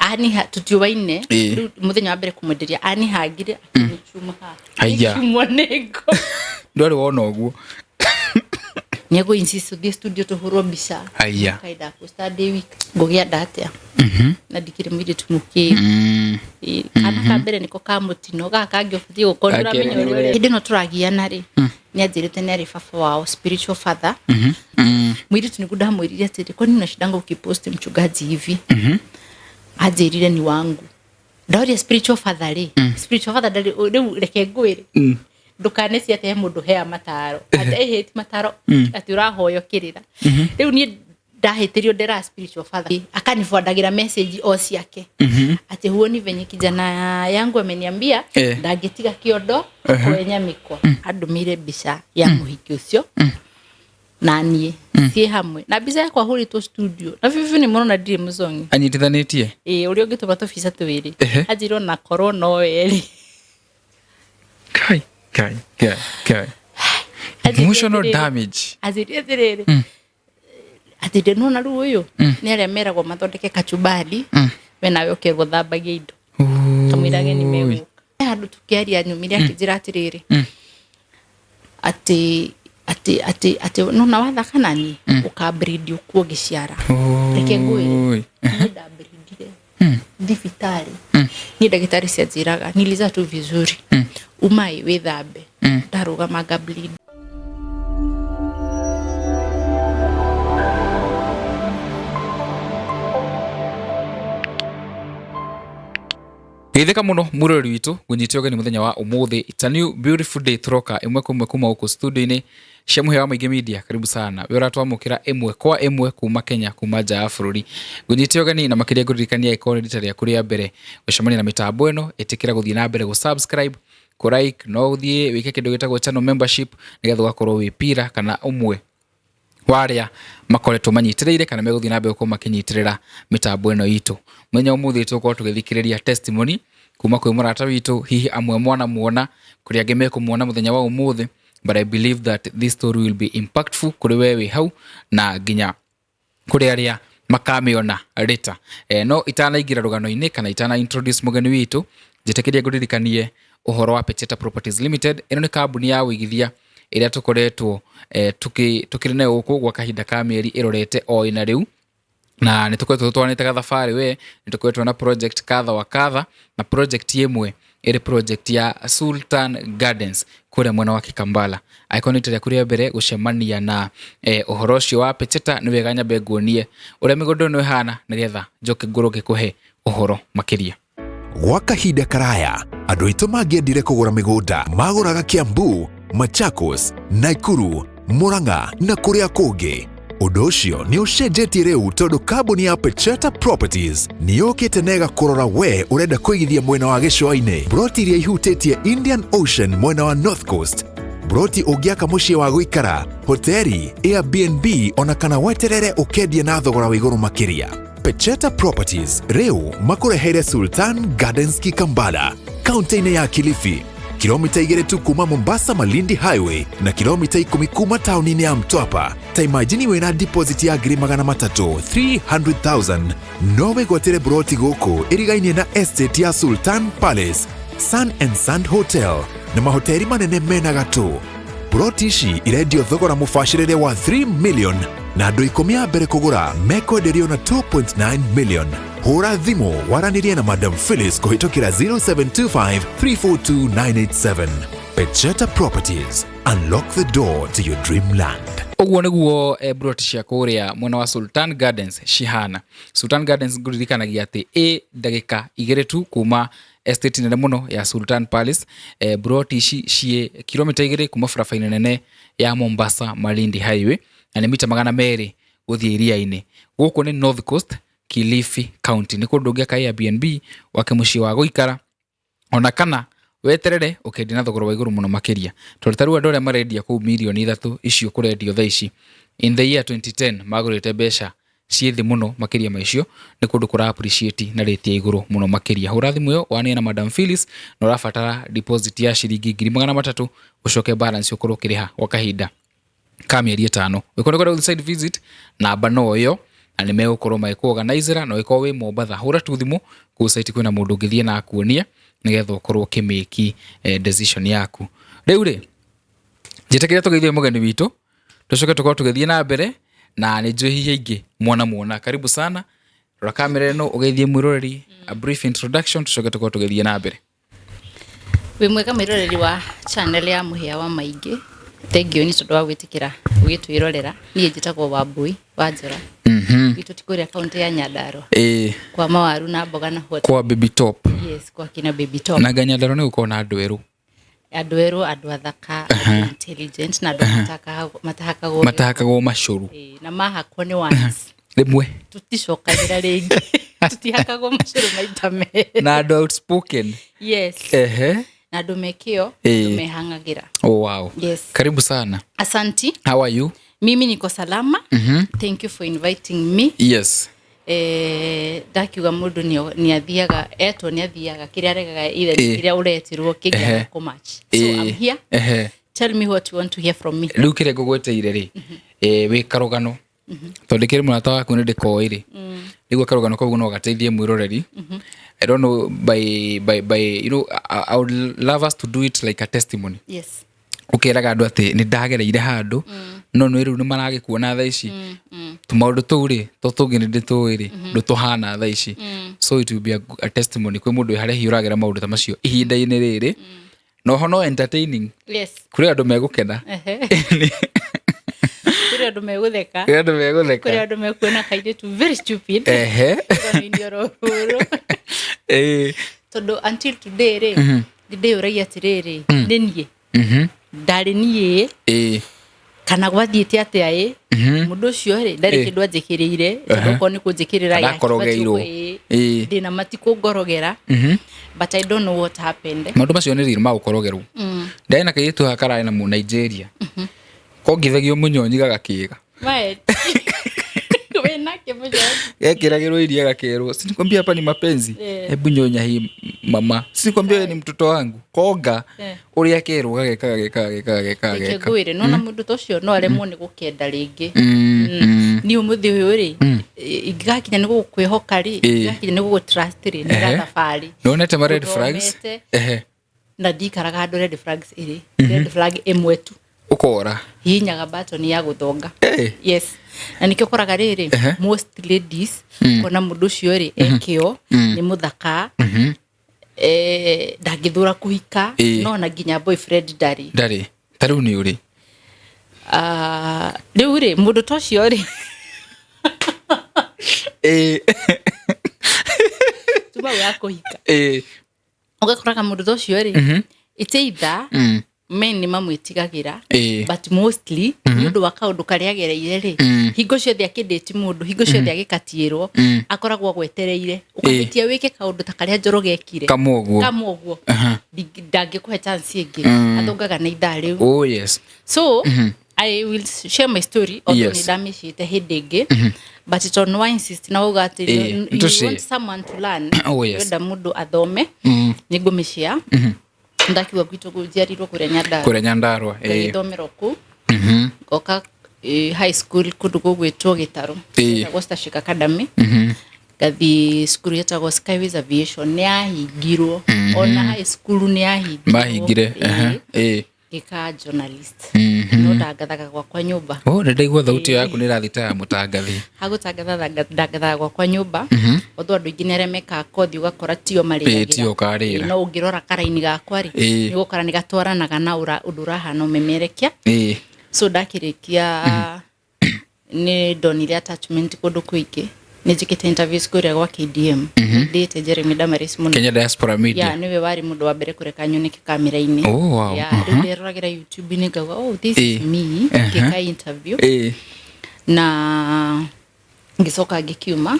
Aniha tutiũaine. Ĩĩ. Rĩu mũthenya wa mbere kũmwenderia anihangire akĩmĩcuma haha. Haiya. Ĩkiumwo nĩ ngo. Ndwarĩ wona ũguo. Nĩegũ insist tũthiĩ studio tũhũrwo mbica. Haiya. Kaida posta day week. Ngũgĩa nda atĩa? Na ndikĩrĩ mũirĩtu mũkĩru. Ĩĩ, kana ka mbere nĩko ka mũtino, gaka kangĩ ũbatiĩ gũkorwo Ga kerĩ nĩũramenya nĩ ũrĩa ũrĩa. Hĩndĩ ĩno tũragiana rĩ, nĩanjĩrĩte nĩ arĩ baba wao, spiritual father. Mũirĩtu nĩguo ndamwĩrire atĩrĩ, kwani unashindanga ukipost mchungaji hivi? Anjĩrire ni wangu. Ndoria spiritual father rĩ, spiritual father ndarĩ, rĩu reke ngwĩre. Ndũkaneci atĩ he mũndũ hea mataro. Atĩ ĩhĩ ti mataro, atĩ ũrahoywo kĩrĩra. Rĩu niĩ ndahĩtĩrio nderaga spiritual father. Akanibuandagĩra message o ciake. Atĩ huoni venye kijana yangu ameniambia ndangĩtiga kĩondo kwenya mĩkwa. Andũmĩire mbica ya mũhiki ũcio na niĩ ciĩ hamwe na mbica yakwa hũrĩtwo studio na bibi nĩ mũrona ndirĩ mũcongi. Anyitithanĩtie? Ĩĩ, ũrĩa ũngĩtũma tũbica twĩrĩ. Anjĩrwo na korwo no werĩ. Kai, kai, kai, kai. Anjĩrire Emotional atĩrĩrĩ. damage. Anjĩrire atĩrĩrĩ, atĩ ndĩnona rĩu ũyũ nĩ arĩa meragwo mathondeke kachumbari, we nawe ũkerwo thambagie indo kamũira ageni megũka. He handũ tũkĩaria nyumire akĩnjĩra atĩrĩrĩ, atĩ atĩ atĩ atĩ nona wathaka na niĩ ũkambirindi ũkuo ngĩciara. Reke ngwĩre, niĩ ndambirindire thibitarĩ, niĩ ndagĩtarĩ cianjĩraga niliza tu vizuri, umai wĩthambe, ndarũgama nga bleed. Geithĩka mũno mũrori witũ, ngũnyite ũgeni mũthenya wa ũmũthĩ. It's a new beautiful day, tũroka ĩmwe kwa ĩmwe kuma gũkũ studio-inĩ cia Mũhĩa wa Maingĩ Media. Karibu sana we ũratwamũkĩra ĩmwe kwa ĩmwe kuma Kenya, kuma nja ya bũrũri. Ngũnyite ũgeni na makĩria ngũririkania ĩkorwo nĩ rita rĩaku rĩa mbere gũcemania na mĩtambo ĩno, ĩtĩkĩra gũthiĩ na mbere gũ subscribe, kũ like, no ũthiĩ wĩke kĩndũ gĩtagwo channel membership nĩgetha ũgakorwo wĩ pira kana ũmwe wa arĩa makoretwo manyitĩrĩire kana megũthiĩ na mbere gũkorwo makĩnyitĩrĩra mĩtambo ĩno itũ. Mũthenya ũmũthĩ tũgũkorwo tũgĩthikĩrĩria testimony kuma kwĩ mũrata witũ, hihi amwe mwanamuona, kũrĩ angĩ mekũmuona mũthenya wa ũmũthĩ, but I believe that this story will be impactful kũrĩ we wĩ hau na nginya kũrĩ arĩa makamĩona later. No itanaingĩra rũgano-inĩ kana itana introduce mũgeni witũ, njĩtĩkĩrie ngũririkanie ũhoro wa Pecheta Properties Limited. Ĩno nĩ kambuni ya ũigithia ĩrĩa tũkoretwo tũkĩrĩ nayo gũkũ gwa kahinda ka mĩeri ĩrorete o ĩna rĩu, na nĩ tũkoretwo tũtwaranĩte gathabarĩ we, nĩ tũkoretwo na project kadha wa kadha, na project ĩmwe ĩrĩ project ya Sultan Gardens kũrĩa mwena wa Kikambala. Angĩkorwo nĩ rita rĩaku rĩa mbere gũcemania na ũhoro ũcio wa Pecheta, nĩ wega nyambe nguonie ũrĩa mĩgũnda ĩno ĩhana nĩgetha njoke ngorwo ngĩkũhe ũhoro makĩria. Gwa kahinda karaya, andũ aitũ mangĩendire kũgũra mĩgũnda magũraga Kiambu, Machakos, Nakuru, Murang'a na kũrĩa kũngĩ. Ũndũ ũcio nĩ ũcenjetie rĩu tondũ kambuni ya Pecheta Properties nĩ yũkĩte na ĩgakũrora we ũrenda kũigithia mwena wa gĩcũa-inĩ, broti iria ihutĩtie Indian Ocean mwena wa North Coast, broti ũngĩaka mũciĩ wa gũikara, hoteli, Airbnb ona kana weterere ũkendie na thogora wa igũrũ makĩria. Pecheta Properties rĩu makũreheire Sultan Gardens Kikambala, kaunti-inĩ ya Kilifi, kilomita 2 tu kuma Mombasa Malindi Highway na kilomita 10 kuma tauni-inĩ ya Mtwapa. Ta imagine wĩna deposit ya ngiri magana matatũ 300,000 no wĩgwatĩre broti gũkũ ĩrigainie na estate ya Sultan Palace, Sun and Sand Hotel na mahoteri manene mena gatũ. Broti ici irendio thogora mũbacĩrĩre wa 3 million na andũ 10 a mbere kũgũra mekwenderio na 2.9 million. Hũra thimũ waranĩrie na Madam Phyllis kũhĩtũkĩra 0725 342 987. Pecheta Properties, unlock the door to your dreamland. Ũguo nĩguo broti cia kũrĩa mwena wa Sultan Gardens cihana. Sultan Gardens ngũririkanagia atĩ ĩ ndagĩka 2 tu kuma estate nene mũno ya Sultan Palace. Broti ici ciĩ kilomita 2 kuma barabara-inĩ nene ya Mombasa Malindi Highway na nĩ mita magana merĩ gũthiĩ iria-inĩ. Gũkũ nĩ North Coast, Kilifi County. Nĩ kũndũ ũngĩaka Airbnb, wake mũciĩ wa gũikara, ona kana weterere ũkendia na thogora wa igũrũ mũno makĩria. Tondũ ta rĩu andũ arĩa marendia kũu mirioni 3 icio kũrendio thaa ici, in the year 2010 magũrĩte mbeca ciĩ thĩ mũno makĩria ma icio. Nĩ kũndũ kũra appreciate na rate ya igũrũ mũno makĩria. Hũra thimũ ĩyo wanie na Madam Phyllis na ũrabatara deposit ya ciringi ngiri magana matatũ, ũcoke balance ũkorwo ũkĩrĩha gwa kahinda ka mĩeri 5. Ũngĩkorwo nĩ ũkwenda gũthiĩ site visit, namba no ĩyo. Na nĩ megũkorwo magĩkũorganizera, na ũgĩkorwo wĩ Mombatha, hũra tu thimũ kũu site, kwĩna mũndũ ũngĩthiĩ na akuonie nĩgetha ũkorwo ũkĩmĩki decision yaku. Rĩu rĩ, njĩtĩkĩria tũgeithie mũgeni witũ, tũcoke tũkorwo tũgĩthiĩ na mbere, na nĩ njũĩ hihi aingĩ mwana muona. Karibu sana, rora kamera ĩno, ũgeithie mwĩroreri, a brief introduction, tũcoke tũkorwo tũgĩthiĩ na mbere. Wĩ mwega mwĩroreri wa channel ya Mũhĩa wa Maingĩ. Thengiũ nĩ tondũ wa gwĩtĩkĩra gũgĩtwĩrorera. Niĩ njĩtagwo Wambui wa Njora. Gwitũ ti kũrĩa kaũntĩ ya Nyandarua. Kwa mawaru na mboga na what. Kwa Baby Top. Yes, kwa kina Baby Top. Na Nyandarua nĩ gũkorwo na andũ erũ. Andũ erũ, andũ athaka, andũ intelligent na andũ matahakagwo. Matahakagwo macũrũ. Ĩĩ, na mahakwo nĩ once. Rĩmwe. Tuticokagĩra rĩngĩ. Tutihakagwo macũrũ maita merĩ. Na andũ outspoken. Yes. Na andũ me kĩo, andũ mehang'agĩra. Oh, wow. Yes. Karibu sana. Asanti. How are you? Mimi niko salama. Thank you for inviting me. Ndakiuga mũndũ nĩ athiaga etwo, nĩ athiaga kĩrĩa aregaga either nĩ kĩrĩa ũretirwo kĩngĩaga kũmatch. So I'm here. Tell me what you want to hear from me. Rĩu kĩrĩa ngũgweteire rĩ, wĩ karũgano, tondũ ndĩkĩrĩ mũrata waku, nĩ ndĩkoĩ rĩ, rĩu karũgano kau no gateithie mwĩroreri. I don't know, by I would love us to do it like a testimony. Ũkeraga andũ atĩ nĩ ndagereire handũ, no nĩ rĩu nĩ maragĩkuona thaa ici, tũmaũndũ tũu rĩ, to tũngĩ nĩ ndĩtũĩ rĩ, ndũtũhana thaa ici. So it will be a testimony kwĩ mũndũ wĩ harĩa hihi ũragera maũndũ ta macio ihinda-inĩ rĩrĩ, na oho no entertaining. Kũrĩ andũ megũkena. Kũrĩ andũ megũtheka. Kũrĩ andũ megũtheka. Kũrĩ andũ mekuona kairĩtu very stupid. Rũgano-inĩ oro rũrũ. Tondũ until today rĩ, ndĩyũragia atĩrĩrĩ, nĩ niĩ ndarĩ niĩ kana gwathiĩte atĩa ĩ mũndũ ũcio rĩ, ndarĩ kĩndũ anjĩkĩrĩire, tondũ okorwo nĩ kũnjĩkĩrĩra Ndakorogeirwo. Ndĩna matikũngorogera, but I don't know what happened. Maũndũ macio nĩ riri ma gũkorogerwo. Ndarĩ na kairĩtu haha kararĩ na mũ Nigeria, kongithagio mũnyonyi gagakĩga. Mae. Wĩ nake mũnyonyi. Gekĩragĩrwo iria gakerwo, "Sinikwambia hapa ni mapenzi? Hebu nyonya hii mama, sinikwambia wewe ni mtoto wangu?" Konga ũrĩa kerwo gageka gageka gageka gageka Reke gageka. ngwĩre, nona mũndũ ta ũcio no aremwo nĩ gũkenda rĩngĩ. Niĩ ũmũthĩ ũyũ rĩ, ingĩgakinya nĩ gũgũkwĩhoka rĩ, ingĩgakinya nĩ gũgũ-trust rĩ, nĩ gathabarĩ. Nĩwonete ma red flags? Ũthomete, na ndikaraga handũ red flags ĩrĩ, red flag ĩmwe tu. Ũkora. Hihinyaga button ya gũthonga. Yes, na nĩkĩo ũkoraga rĩrĩ, most ladies, kona mũndũ ũcio rĩ, ekĩo, nĩ mũthaka, ndangĩthũra kũhika, no na nginya boyfriend ndarĩ. Ndarĩ. Ta rĩu nĩ ũrĩ? Ah, rĩu rĩ, mũndũ ta ũcio rĩ, tuma ya kũhika. Ũgakoraga mũndũ ta ũcio rĩ, it's either men nĩ mamwĩtigagĩra, but mostly nĩ ũndũ wa kaũndũ karĩa agereire rĩ, hingo ciothe akĩndĩti mũndũ, hingo ciothe agĩkatiĩrwo, akoragwo agwetereire ũkahĩtia wĩke kaũndũ ta karĩa Njoroge ekire. Kamwe ũguo. Kamwe ũguo. Ndangĩkũhe chance ĩngĩ, athongaga na ithaa rĩu. Oh yes. So I will share my story, although nĩ ndamĩciĩte hĩndĩ ĩngĩ, but tondũ nĩ wa insist na wauga atĩ you Tũshare. want someone to learn, Oh, yes. wenda mũndũ athome, nĩ ngũmĩshare. Ndakiuga gwitũ njiarirwo kũrĩa Nyandarua. Kũrĩa Nyandarua. Ngagĩthomera kũu, ngoka high school kũndũ gũgwĩtwo Gĩtarũ, ĩtagwo Starship Academy. Ngathiĩ cukuru yetagwo Skyways Aviation, nĩ yahingirwo. Ona high school nĩ yahingirwo. Mahingire. Ngĩka journalist, no ndangathaga gwakwa nyũmba. Oh, nĩ ndaigua thauti yaku nĩ ĩrathiĩ ta ya mũtangathi. Hagũtangatha ndangathaga gwakwa nyũmba, although andũ aingĩ nĩ arĩa mekaga kothi ũgakora tio marĩagĩra. Tio ũkarĩra. No ũngĩrora karaini gakwa rĩ, nĩ ũgũkora nĩ gatwaranaga na ũndũ ũrahana ũmemerekia. So ndakĩrĩkia nĩ ndonire attachment kũndũ kũingĩ. Nĩ njĩkĩte interviews kũrĩa gwa KDM, ndĩte Jeremy Damaris mũno. Kenya Diaspora Media. Yeah, nĩwe warĩ mũndũ wa mbere kũreka nyoneke kamera-inĩ. Oh, wow. Yeah, rĩu nderoragĩra YouTube-inĩ ngauga, "Oh, this is me ngĩka interview." Na ngĩcoka ngĩkiuma,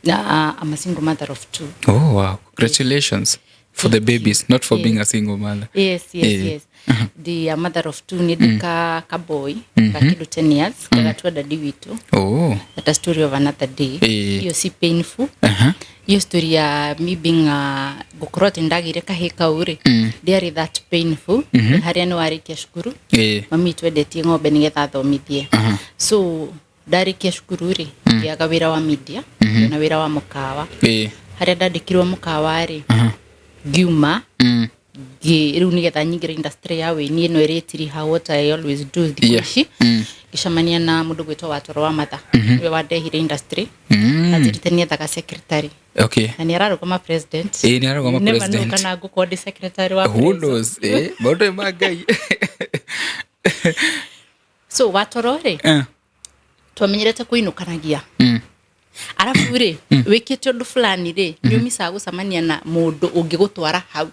na I'm a single mother of two. Oh wow, congratulations for the babies, not for being a single mother. Yes. Yes, ndi a mother of two. Nĩ ndĩ ka kaboy ka kĩndũ 10 years gagatua dadi witũ. That a story of another day. Iyo si painful. Iyo story ya me being a gũkorwo atĩ ndagĩire kahĩ kau rĩ, ndĩarĩ that painful. Harĩa nĩ warĩkia cukuru, mami witũ endetie ng'ombe nĩgetha athomithie, so Ndarĩkia cukuru rĩ, ngĩaga wĩra wa media na wĩra wa mũkawa. Harĩa ndandĩkirwo mũkawa rĩ, ngiuma. Rĩu nĩgetha nyingĩre industry ya wĩini ĩno ĩrĩtiriha, what I always do thikũ ici. Ngĩcemania na mũndũ gwĩtwo Watoro wa Matha, nĩwe wandehire industry. Anjĩrĩte nĩethaga secretary na nĩ ararũgama president. Ĩĩ, nĩ ararũgama You never know president. kana ngũkorwo ndĩ secretary wa Who president. knows? Maũndũ ma Ngai. So Watoro rĩ, twamenyerete kũinũkanagia. Arabu rĩ, wĩkĩte ũndũ fulani rĩ, nĩ ũmicaga gũcemania na mũndũ ũngĩgũtwara hau.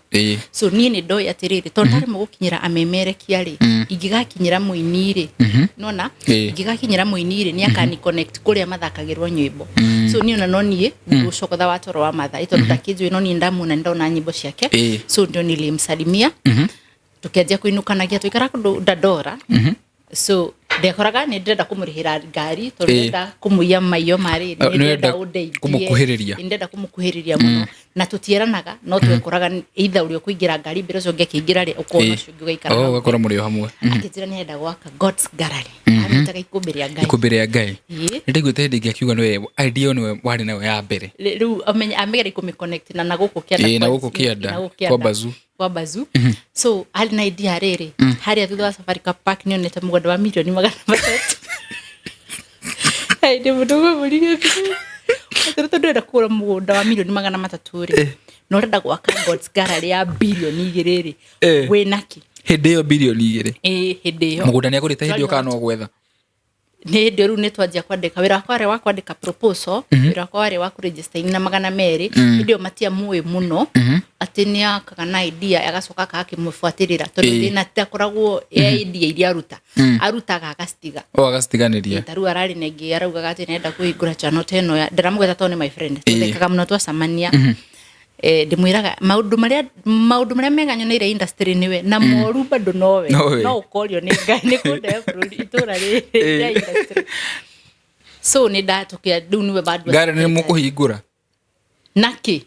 So niĩ nĩ ndoĩ atĩrĩrĩ, tondũ ndaremwo gũkinyĩra amemerekia rĩ, ingĩgakinyĩra mũini rĩ, nona ingĩgakinyĩra mũini rĩ, nĩ akani connect kũrĩa mathakagĩrwo nyĩmbo. So niĩ ona no niĩ gũcokotha Watoro wa Matha tondũ ndakĩnjũĩ, no niĩ ndamwona, nĩ ndona nyĩmbo ciake. So ndio nilimsalimia, tukianjia kũinũkanagia, tũikara kũndũ Dandora. So ndekoraga nĩ ndĩrenda kũmũrĩhĩra ngari tondũ ndĩrenda kũmũiya maiyo ma rĩrĩ. Oh, nĩ ndĩrenda nĩũrenda ũndeithie. kũmũkuhĩrĩria. Nĩ ndĩrenda kũmũkuhĩrĩria mũno na tũtieranaga, no twekoraga either ũrĩa ũkũingĩra ngari mbere, ũcio ũngĩ akĩingĩra rĩ, ũkona ũcio ũngĩ ũgaikara Oh, hau. ũgakora mũrĩ o hamwe. Akĩnjĩra nĩ arenda gwaka God's Gallery, amĩtaga ikũmbĩ rĩa Ngai. Ikũmbĩ rĩa Ngai. Ĩĩ. Nĩ ndaiguĩte hĩndĩ ĩngĩ akiuga nĩwe idea ĩyo nĩwe warĩ nayo ya mbere. Rĩu amegera kũmĩconnect na gũkũ kĩanda. Ĩĩ, na gũkũ kĩanda, na gũkũ kĩanda. kwa Bazoo. Kwa Bazoo. So arĩ na idea rĩrĩ, harĩa thutha wa Safari Park nĩonete mũgũnda wa 300,000,000. Ai, nĩ mũndũ ũmwe atĩrĩ, tondũ ndĩrenda kũgũra mũgũnda wa 300,000,000 rĩ, na ũrenda gwaka God's Gallery ya 2 birioni rĩ, wĩnakĩ? Hĩndĩ ĩyo 2 birioni? Ĩĩ, hĩndĩ ĩyo. Mũgũnda nĩ agũrĩte hĩndĩ ĩyo kana no gwetha? Nĩ hĩndĩ ĩyo rĩu nĩ twanjia kwandĩka. Wĩra wakwa warĩ wa kwandĩka proposal, wĩra wakwa warĩ wa kũregister na 200. Hĩndĩ ĩyo matiamũĩ mũno atĩ nĩ akaga na idea agacoka akaga akĩmũbuatĩrĩra, tondũ thĩna ndakoragwo ya idea iria aruta, arutaga agacitiga. O agacitiganĩria. Ta rĩu ararĩ na ĩngĩ araugaga atĩ nĩenda kũhingũra channel ta ĩno ya ndĩramũgweta tondũ nĩ my friend. Tũthekaga mũno twacemania. Ndĩmwĩraga maũndũ marĩa mega nyoneire industry nĩwe, na moru bado nowe. Nowe. No ũkorio nĩ Ngai nĩ kũndehe bũrũri itũra rĩrĩ rĩa industry. So nĩ ndatũkia rĩu nĩwe bado. Ngari nĩ mũkũhingũra. Nakĩ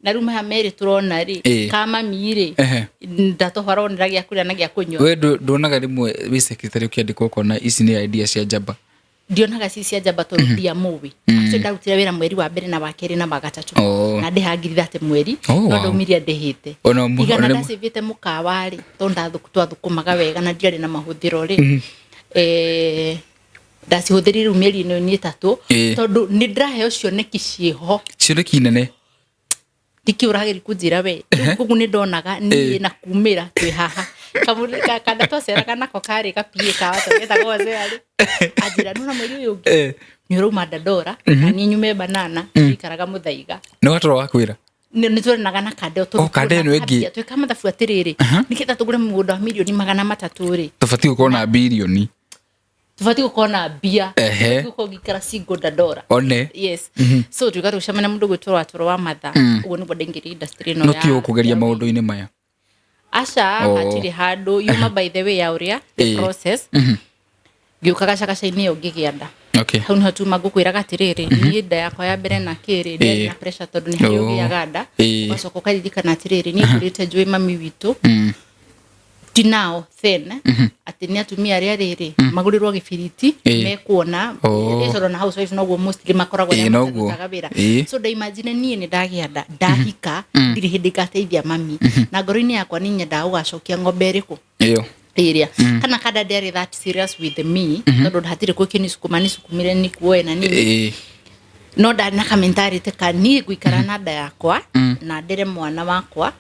na rĩu maya merĩ tũrona rĩ, kamami rĩ, ndatohora onera gĩa kũrĩa na gĩa kũnyua. We nduonaga rĩmwe wĩ secretary ũkĩandĩkwo ũkona ici nĩ idea cia njamba? Ndionaga ci cia njamba tondũ ndiamũĩ. Actually ndarutire wĩra mweri wa mbere na wa kerĩ na wa gatatũ na ndĩhaga 30,000 mweri. No ndaumirie ndĩhĩte igana. Ndacĩvĩte mũkawa rĩ, tondũ twathũkũmaga wega na ndiarĩ na mahũthĩro rĩ, ndacihũthĩrire rĩu mĩeri ĩno nĩ 3, tondũ nĩ ndĩraheo cioneki ciĩho. Cioneki nene. Ndikĩ ũrageri kũnjĩra we. Rĩu koguo nĩ ndonaga niĩ na kumĩra twĩ haha. Kanda twaceraga nako karĩ gapie ka getagwo Hosea rĩ, anjĩra nona mweri ũyũ ũngĩ nĩ ũrauma Dandora na niĩ nyume Banana, ikaraga Mũthaiga. Nĩ watoro wa kwĩra. Nĩ tweranaga na kande. Oh, kande ĩno ĩngĩ. Twĩka mathabu atĩrĩrĩ, nĩgetha tũgũre mũgũnda wa 300,000,000 rĩ, Tũbatiĩ gũkorwo na birioni. Tũbatiĩ gũkorwo na mbia. Tũbatiĩ gũkorwo ngĩikara single Dandora. One. Yes, so tuga tũcemania mũndũ gwĩtwo Watoro wa Matha. Ũguo nĩguo ndaingĩrire industry ĩno No ti ũkũgeria maũndũ-inĩ maya. Aca. Hatirĩ handũ yuma by the way ya ũrĩa the process ngĩũka gacagaca-inĩ ĩyo ngĩgĩa nda. Hau niho tuma ngũkwĩraga atĩrĩrĩ, niĩ nda yakwa ya mbere na kĩrĩ ndiarĩ na pressure, tondũ nĩ harĩa ũgĩaga nda ũgacoka ũkaririkana atĩrĩrĩ, niĩ ngũrĩte njũĩ mami witũ ti nao then atĩ nĩ atumia arĩa rĩrĩ magũrĩrwo gĩbiriti mekuona. Tondũ na housewife noguo mostly makoragwo arĩa matarutaga wĩra. So ndaimagine niĩ nĩ ndagĩa nda, ndahika, ndirĩ hĩndĩ ngateithia mami, na ngoro-inĩ yakwa nĩ nyendaga gũgacokia ng'ombe ĩrĩkũ Ĩyo. Ĩrĩa kana kada ndiarĩ that serious with me, tondũ hatirĩ kũkĩnisukuma nisukumire nikuoe na nini. No ndarĩ na kamentality ka niĩ ngũikara na nda yakwa na ndere mwana wakwa,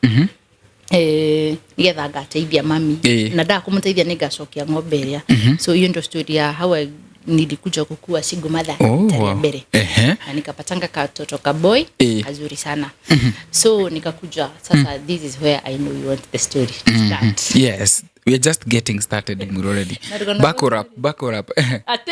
nĩgetha ngateithia mami. Na ndaga kũmũteithia nĩ ngacokia ng'ombe ĩrĩa. So hiyo ndio story ya how I nilikuja kukua single mother rita rĩa mbere. Na nikapatanga katoto ka boy kazuri sana. So nikakuja sasa, this is where I know you want the story to start. Yes, we are just getting started, already. Na Buckle up, buckle up. Ate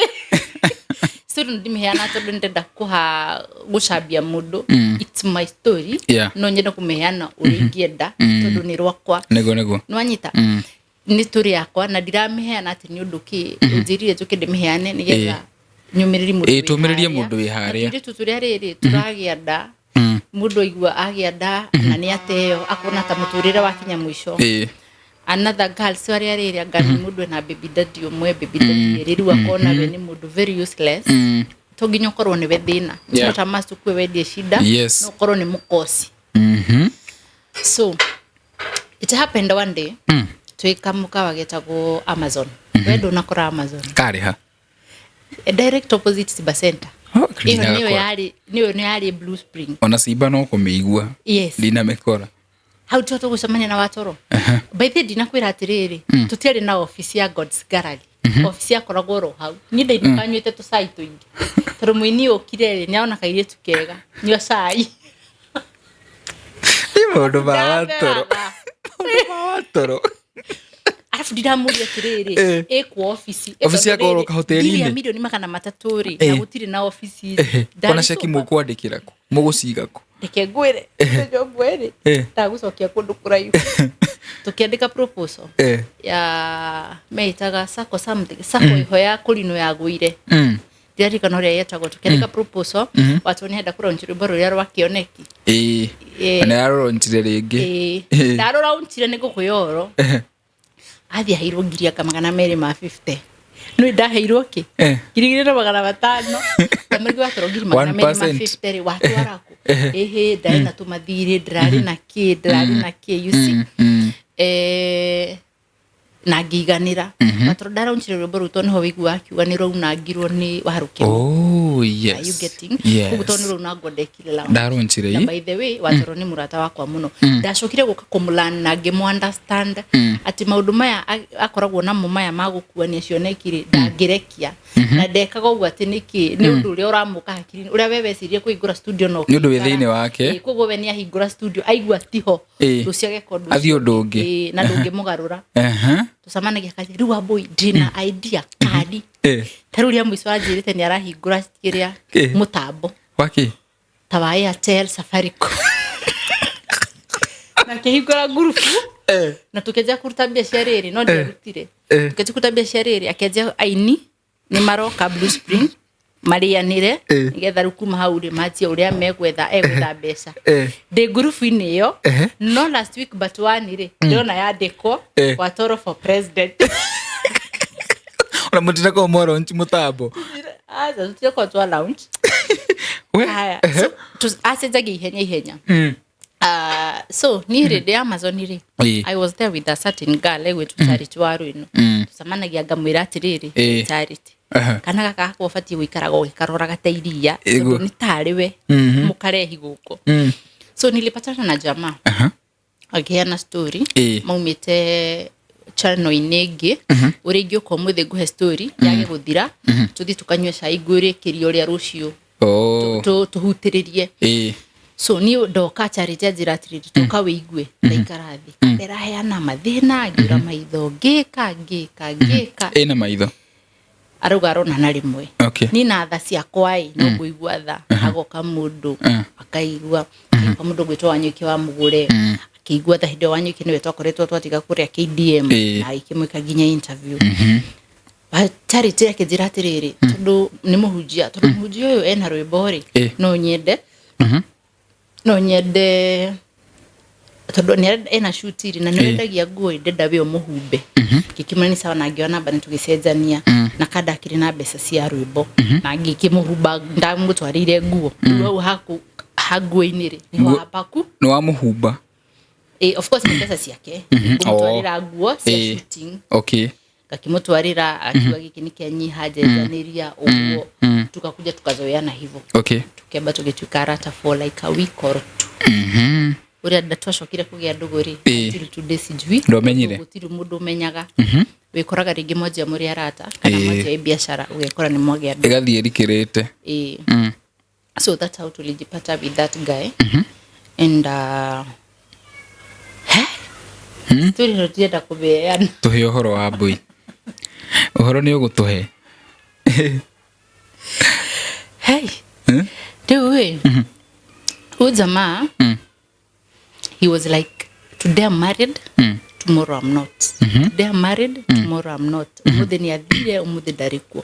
story ndimiheana tondu ndenda kuha gucambia mundu. It's my story. No nyende kumiheana uria ingienda tondu ni rwakwa. Nĩguo, nĩguo. Nwanyita nĩ story yakwa na ndiraמיheana ati ni undu ki unjirire njuke ndimiheane nigetha nyumĩrĩri mũndũ wĩ Tũmĩrĩrie harĩa. Mũndũ wĩ harĩa. Na tũirĩtu tũrĩa rĩrĩ tũragĩa nda, mũndũ aigua agĩa nda na nĩ ateo akona ta mũtũrĩre wakinya mũico. Another girl so arĩa rĩrĩ anga nĩ mũndũ ena baby daddy ũmwe, baby daddy erĩ, rĩu akona we nĩ mũndũ very useless. To nginya ũkorwo nĩwe thĩna. It's not a must ukue wendie shida. No ũkorwo nĩ mũkosi. So it happened one day twĩ kamũkawa getagwo Amazon. We ndũnakora Amazon? Karĩ ha? A direct opposite Simba Center. Oh, Ĩyo nĩyo ndinagakora. yarĩ, nĩyo nĩ yarĩ Blue Spring. Ona Simba no kũmĩigua. Yes. Ndinamĩkora. Hau tiho tũgũcemania na Watoro. By the way, ndinakwĩra atĩrĩrĩ, tũtiarĩ na office ya God's Gallery. Office yakoragwo oro hau. Niĩ ndainũka nyuĩte tũcai tũingĩ, tondũ mũini ũkire rĩ, nĩarona kairĩtu kega, nyua cai. Nĩ maũndũ ma Watoro. Ndaberaga. Maũndũ ma Watoro. Arabu ndiramũria atĩrĩrĩ, ĩkũ ofici? Ofici yakorwo kahoteri-inĩ? Ndiri ya 300,000,000 rĩ, na gũtirĩ na ofici. Ona ceki mũkwandĩkĩra kũ? Mũgũciga kũ? Reke ngwĩre, mũthenya ũmwe rĩ, ndagũcokia kũndũ kũraihu, tũkĩandĩka proposal ya meĩtaga sacco something, sacco ĩho ya kũrinũ yagũire. Ndiririkana ũrĩa yetagwo. Tũkĩandĩka proposal, watwo nĩenda kũlaunch rwĩmbo rũrĩa rwa kĩoneki. Na yarũronjire rĩngĩ? Ĩĩ, ndarũraunchire, nĩ ngũkwĩra ũhoro, athiĩ aheirwo ngiri anga 250, nĩ ndaheirwo kĩ? 2500. Ndamũrĩgi watwarwo ngiri 250 1%. rĩ, watwara kũ? Ĩhĩ, ndarĩ na tũmathirĩ, ndĩrarĩ na kĩ, ndĩrarĩ na kĩ, you see. Na ngĩiganĩra. Watoro ndaraunchire rwĩmbo rũu tondũ nĩho wĩiguaga akiuga nĩ rwaunangirwo nĩ Warũkĩmũ. Oh, yes. Are you getting? Yes. Koguo tondũ nĩ rwaunangwo ndekire launch. Ndaronchire. Na by the way, Watoro nĩ mũrata wakwa mũno. Ndacokire gũka kũmũlan na ngĩmũ understand atĩ maũndũ maya akoragwo namo maya ma gũkuania cioneki rĩ, ndangĩrekia na ndekaga ũguo atĩ nĩkĩ, nĩ ũndũ ũrĩa ũramũka hakiri-inĩ, ũrĩa we wecirie kũhingũra studio no Nĩ ũndũ wĩ ũkĩikara. thĩinĩ wake. Ĩĩ, koguo we nĩ ahingũra studio aigua tiho, rũcio ageka ũndũ Athiĩ ũcio ũndũ ũngĩ. Ĩĩ, na ndũngĩmũgarũra. Tũcemanagia kaja rĩu, Wambũi, ndĩna idea kadi. Ta rĩu rĩa mũico anjĩrĩte nĩ arahingũra kĩrĩa, mũtambo Waki? Ta wa Airtel, Safaricom, na akĩhingũra ngurubu na tũkĩanjia kũruta mbia cia rĩrĩ, no ndiarutire. Tũkĩanjia kũruta mbia cia rĩrĩ, akĩanjia aini nĩ maroka Blue Spring marĩanĩre, nĩgetha rĩu kuma hau rĩ, manjie ũrĩa megwetha, egwetha mbeca. Ndĩ ngurubu-inĩ ĩyo, no last week but one rĩ, ndĩrona yandĩkwo Watoro for president. Ona mũtinakorwo mwaronchi mũtambo? Aca, tũtirakorwo twa launch. We. Haya, so acenjagia ihenya ihenya. So niĩ rĩ, ndĩ Amazon rĩ, I was there with a certain girl egwĩtwo Charity wa Rwĩno. Tũcemanagia, ngamwĩra atĩrĩrĩ, Charity, kana gaka gakwa ũbatiĩ gũikaraga ũgĩkaroraga ta iria, tondũ nĩ tarĩ we mũkarehi gũkũ. So nilipatana na jamaa akĩheana story, maumĩte channel-inĩ ĩngĩ, ũrĩa ingĩũka ũmũthĩ ngũhe story yage gũthira, tũthiĩ tũkanyue cai, ngwĩrĩkĩria ũrĩa rũciũ tũhutĩrĩrie. So niĩ ndoka, Charity anjĩra atĩrĩrĩ, tũka wĩigue. Ndaikara thĩ, ndĩraheana mathĩna, ngĩũra maitho, ngĩka ngĩka ngĩka. Ĩna maitho? Arauga arona na rĩmwe. Niĩ na tha ciakwa ĩ, no ngũigua tha. Agoka mũndũ akaigua, agoka mũndũ ũgwĩtwo Wanyũki wa Mũgũre, akĩigua tha. Hĩndĩ ĩyo Wanyũki nĩwe twakoretwo twatiga kũrĩa KDM, na agĩkĩmwĩka nginya interview. Charity akĩnjĩra atĩrĩrĩ, tondũ nĩ mũhunjia, tondũ mũhunjia ũyũ ena rwĩmbo rĩ, no nyende tondũ nĩ ena shoot rĩ, na nĩ wendagia nguo ĩ, ndenda we ũmũhumbe. Ngĩkĩmwĩra nĩ sawa, na ngĩoya namba nĩ tũgĩcenjania, na kanda akĩrĩ na mbeca cia rwĩmbo, na ngĩkĩmũhumba, ndamũtwarĩire nguo. Rĩu hau haku ha nguo-inĩ rĩ, nĩho hapaku. Nĩ wamũhumba? Of course nĩ mbeca ciake, ngũmũtwarĩra nguo cia shooting. Ngakĩmũtwarĩra, akiuga gĩkĩ nĩ kĩanyiha, njenjanĩria ũguo. Tukakuja tukazoeana hivyo. Tukiamba tũgĩtuĩka arata for like a week or two. Ũrĩa twacokire kũgĩa ndũgũ rĩ, until today sijui. Ndwamenyire? Gũtirĩ mũndũ ũmenyaga. Wĩkoraga rĩngĩ mwanjia mũrĩ arata kana mwanjia ĩ biacara, ũgekora nĩ mwagĩa ndũgũ. Ĩgathiĩ ĩrikĩrĩte. Ĩĩ. So that's how tulijipata with that guy and he story ĩno ndirenda kũmeana. Tũhe ũhoro wa mbũi, ũhoro nĩ ũgũtũhe. Hey, rĩu ĩ, huyu jamaa, he was like, "Today I'm married, tomorrow I'm not. Today I'm married, tomorrow I'm not." Ũmũthĩ nĩ athire, ũmũthĩ ndarĩ kuo.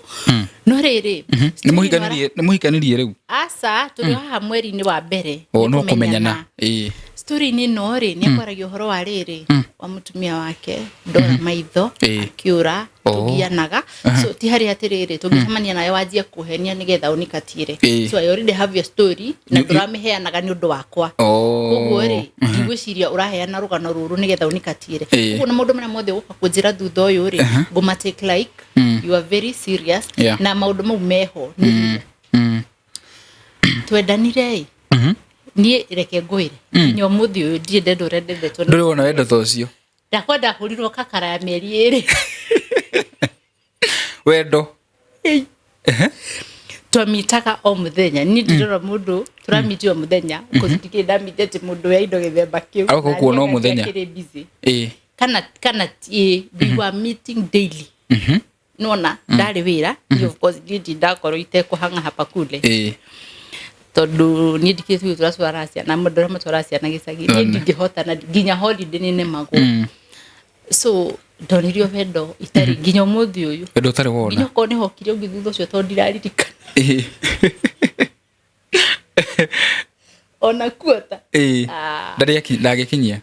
No rĩrĩ, Nĩ mũhikanirie? Nĩ mũhikanirie rĩu? Aca, tũrĩ haha mweri-inĩ wa mbere. O nĩ no kũmenyana. Ĩĩ. Story-inĩ ĩno rĩ, nĩ akwaragia ũhoro wa rĩrĩ wa mũtumia wake ndora maitho akiũra. Tũgianaga, so ti harĩ atĩrĩrĩ tũngĩcemania nawe wanjie kũhenia nĩgetha ũnikatiĩre. So I already have your story na ndũramĩheanaga nĩ ũndũ wakwa. Koguo rĩ, ndigwĩciria ũraheana rũgano rũrũ nĩgetha ũnikatiĩre. Koguo na maũndũ marĩa mothe ũgũka kũnjĩra thutha ũyũ rĩ, ngũma take like you are very serious. Na maũndũ mau meho nĩ twendanire ĩ. Niĩ reke ngwĩre, nginya ũmũthĩ ũyũ ndirĩ ndenda ũrĩa ndendetwo. Ndũrĩ wona wendo ta ũcio. Ndakwenda hũrirwo kakara ya mĩeri 2. Wendo. Twamitaga o mũthenya. Niĩ ndirora mũndũ tũramiti o mũthenya, ndikĩrĩ ndamiti atĩ mũndũ wa indo gĩthemba kĩu. Agoka Na gũkuona o niĩ mũthenya. akĩrĩ busy. Kana we were meeting daily. Nona ndarĩ wĩra niĩ, of course, niĩ ndindakorwo itekũhang'a hapa kule. Tondũ niĩ ndikĩrĩ tuge tũratwara ciana, mũndũ ũrĩa matwaraga ciana gĩcagi, niĩ ndingĩhota na nginya holiday nĩ nemagwo. So ndonirio wendo itarĩ nginya ũmũthĩ ũyũ. Wendo ũtarĩ Nginya wona. Okorwo nĩ hokire ũngĩ thutha ũcio, tondũ ndiraririkana. Ona kuota. Ah. Ndarĩ ndagĩkinyia.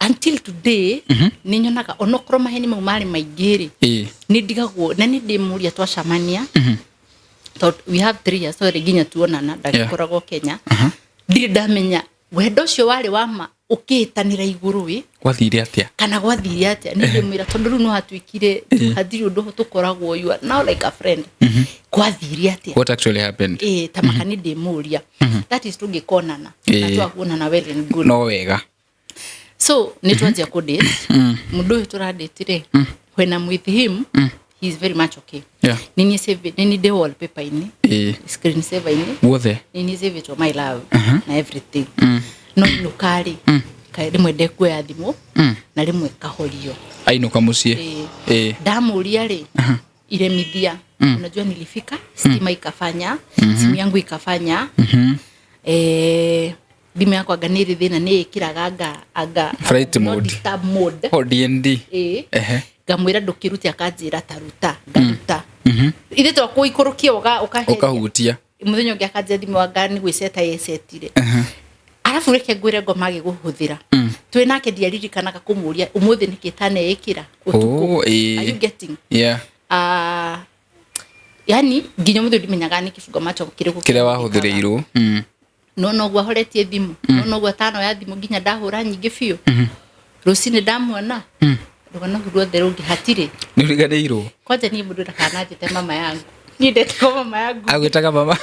Until today nĩ nyonaga onokorwo maheni mau marĩ maingĩ rĩ, nĩ ndigagwo na nĩ ndĩmũria twacamania, tondũ we have 3 years sorry nginya tuonana ndagĩkoragwo Kenya. Ndirĩ ndamenya wendo ũcio warĩ wa ma ũkĩĩtanĩra igũrũ ĩ. Gwathire atĩa? Kana gwathire atĩa. Nĩ ndĩmwĩra tondũ rĩu no hatuĩkire hatirĩ ũndũ tũkoragwo, you are now like a friend. Gwathire atĩa? What actually happened? Ĩ, ta maka nĩ ndĩmũria, that is tũngĩkonana na twakuonana, well and good. No wega. So nĩ twanjia kũ date. Mũndũ ũyũ tũradate rĩ, when I'm with him, he is very much okay. Nĩ niĩ save, nĩ niĩ ndĩ wallpaper-inĩ, screen saver-inĩ. Guothe. Nĩ niĩ save my love na everything. No inũka rĩ, kaĩ rĩmwe ndekuoya thimũ na rĩmwe kahorio. Ainũka mũciĩ. Ndamũria rĩ, iremithia, unajua nilifika stima ikafanya, simu yangu ikafanya, thimũ yakwa anga nĩ ĩrĩ thĩna, nĩ ĩkĩraga anga Flight no mode. Disturb mode. Oh, DND. Ngamwĩra ndũkĩrute, akanjĩra taruta, ngaruta. Ithe twakũikũrũkia ũkaheria. Ũkahutia. Mũthenya ũngĩ akanjĩra thimũ anga nĩ gwĩceta yecetire. Arabu reke ngwĩre, ngoma agĩgũhũthĩra twĩ nake, ndiaririkanaga kũmũria ũmũthĩ nĩkĩ taneĩkĩra ũtukũ. Oh, Are you getting? Yeah. Yani nginya mũthĩ ndimenyaga nĩ kĩbungo macho kĩrĩkũ. Kĩrĩa wahũthĩrĩirwo. No noguo ahoretie thimũ, no noguo atano ya thimũ nginya ndahũra nyingĩ biũ. Rũcinĩ ndamuona, rũgano rũu ruothe rũngĩ hatirĩ. Nĩ ũriganĩirwo. Kwanja niĩ mũndũ ndakananjĩte mama yangu, niĩ ndetagwo mama yangu. Agwĩtaga mama.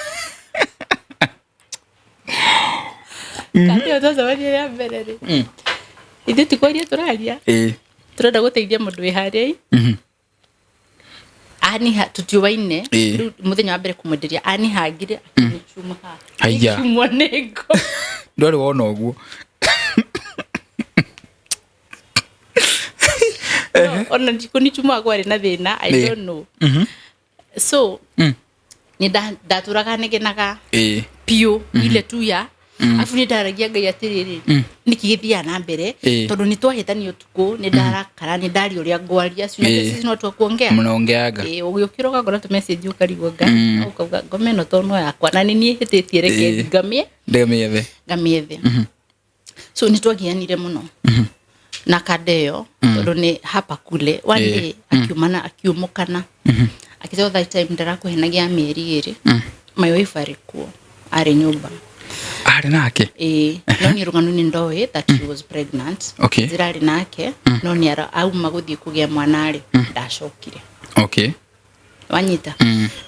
Kandi ĩyo twacemania rĩa mbere rĩ, ithuĩ ti kwaria tũraria, tũrenda gũteithia mũndũ wĩ harĩa i aniha tutiũaine. Rĩu mũthenya wa mbere kũmwenderia anihangire, akĩnĩcuma haha. Haiya. Ngĩcumwo nĩ ngo. Ndwarĩ wona ũguo. No, ona kũnichuma kwarĩ na thĩna, I don't know. So nĩ ndatũraga negenaga biũ ile tu ya abu nĩ ndaragia Ngai atĩrĩrĩ, nĩkĩ gĩthiaga na mbere? Tondũ nĩ twahĩtania ũtukũ, nĩ ndarakara, nĩ ndaria ũrĩa ngwaria. Si unajua sisi ni watu wa kuongea. Mnaongeaga. Ũgĩũkĩra ũgakora tũ message, ũkarigwo nga ũkauga ngoma ĩno to no yakwa na nĩ niĩ hĩtĩtie, reke ngamie. Ndĩmĩethe. Ngamĩethe. So nĩ twagianire mũno na kanda ĩyo, tondũ nĩ hapa kule one day akiumana, akiumũkana, akĩtwo that time ndarakũhenagia mĩeri 2. My wife arĩ kuo, arĩ nyũmba. Arĩ nake. Ĩĩ, no niĩ rũgano nĩ ndoĩ that she was pregnant. Njĩrarĩ nake, no nĩ auma gũthiĩ kũgĩa mwana rĩ, ndacokire. Wanyita?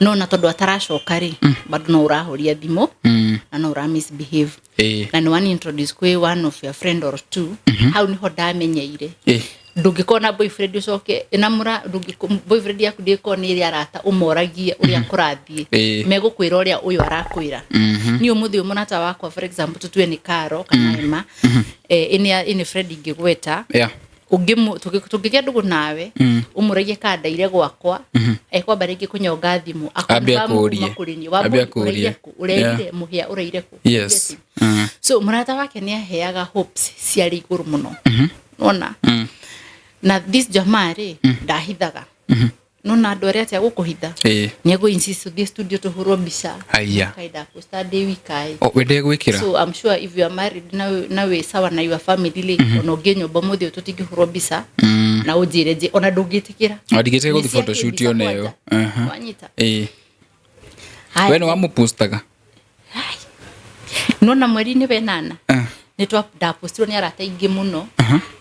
No na tondũ ataracoka rĩ, bado no ũrahoria thimũ na no ũra misbehave na nĩ wani introduce kwĩ one of your friend or two. Hau niho ndamenyeire ndũngĩkorwo na boyfriend ũcoke na mũra boyfriend yaku ndĩkorwo nĩ ĩrĩ arata ũmoragie ũrĩa kũrathiĩ. Megũkwĩra ũrĩa ũyũ arakwĩra. Niĩ ũmũthĩ ũyũ mũrata wakwa, for example, tũtue nĩ Karo kana Emma, ĩnĩ friend ingĩgweta, tũngĩgĩa ndũgũ nawe, ũmũragie kana ndaire gwakwa, ekwamba rĩngĩ kũnyonga thimũ Ambie a-confirm akũrie. kuma kũrĩ niĩ. Ambie Wambũi, akũrie. ũraire kũ? Ũraire mũhĩa, ũraire kũ? So mũrata wake nĩ aheaga hopes ciarĩ igũrũ mũno, nona na this jamaa rĩ ndahithaga. Nona andũ arĩa atĩa gũkũhitha. Nĩ egũ insist ũthiĩ studio tũhũrwo mbica. Aya. Kaida posta ndĩ wika ĩ. O, we ndegwĩkĩra. So I'm sure if you are married na wĩ sawa na your family rĩ, ona ũngĩ nyũmba mũthĩ ũyũ tũtingĩhũrwo mbica na ũnjĩre nje ona ndũngĩtĩkĩra. Na ndingĩtĩkĩra Nĩ gũthiĩ ciake photoshoot mbica ona ĩyo. kwanja. Aha. Wanyita. We nĩ wamũpostaga? Nona mweri-inĩ wenana nĩ twa ndapostirwo nĩ arata aingĩ mũno,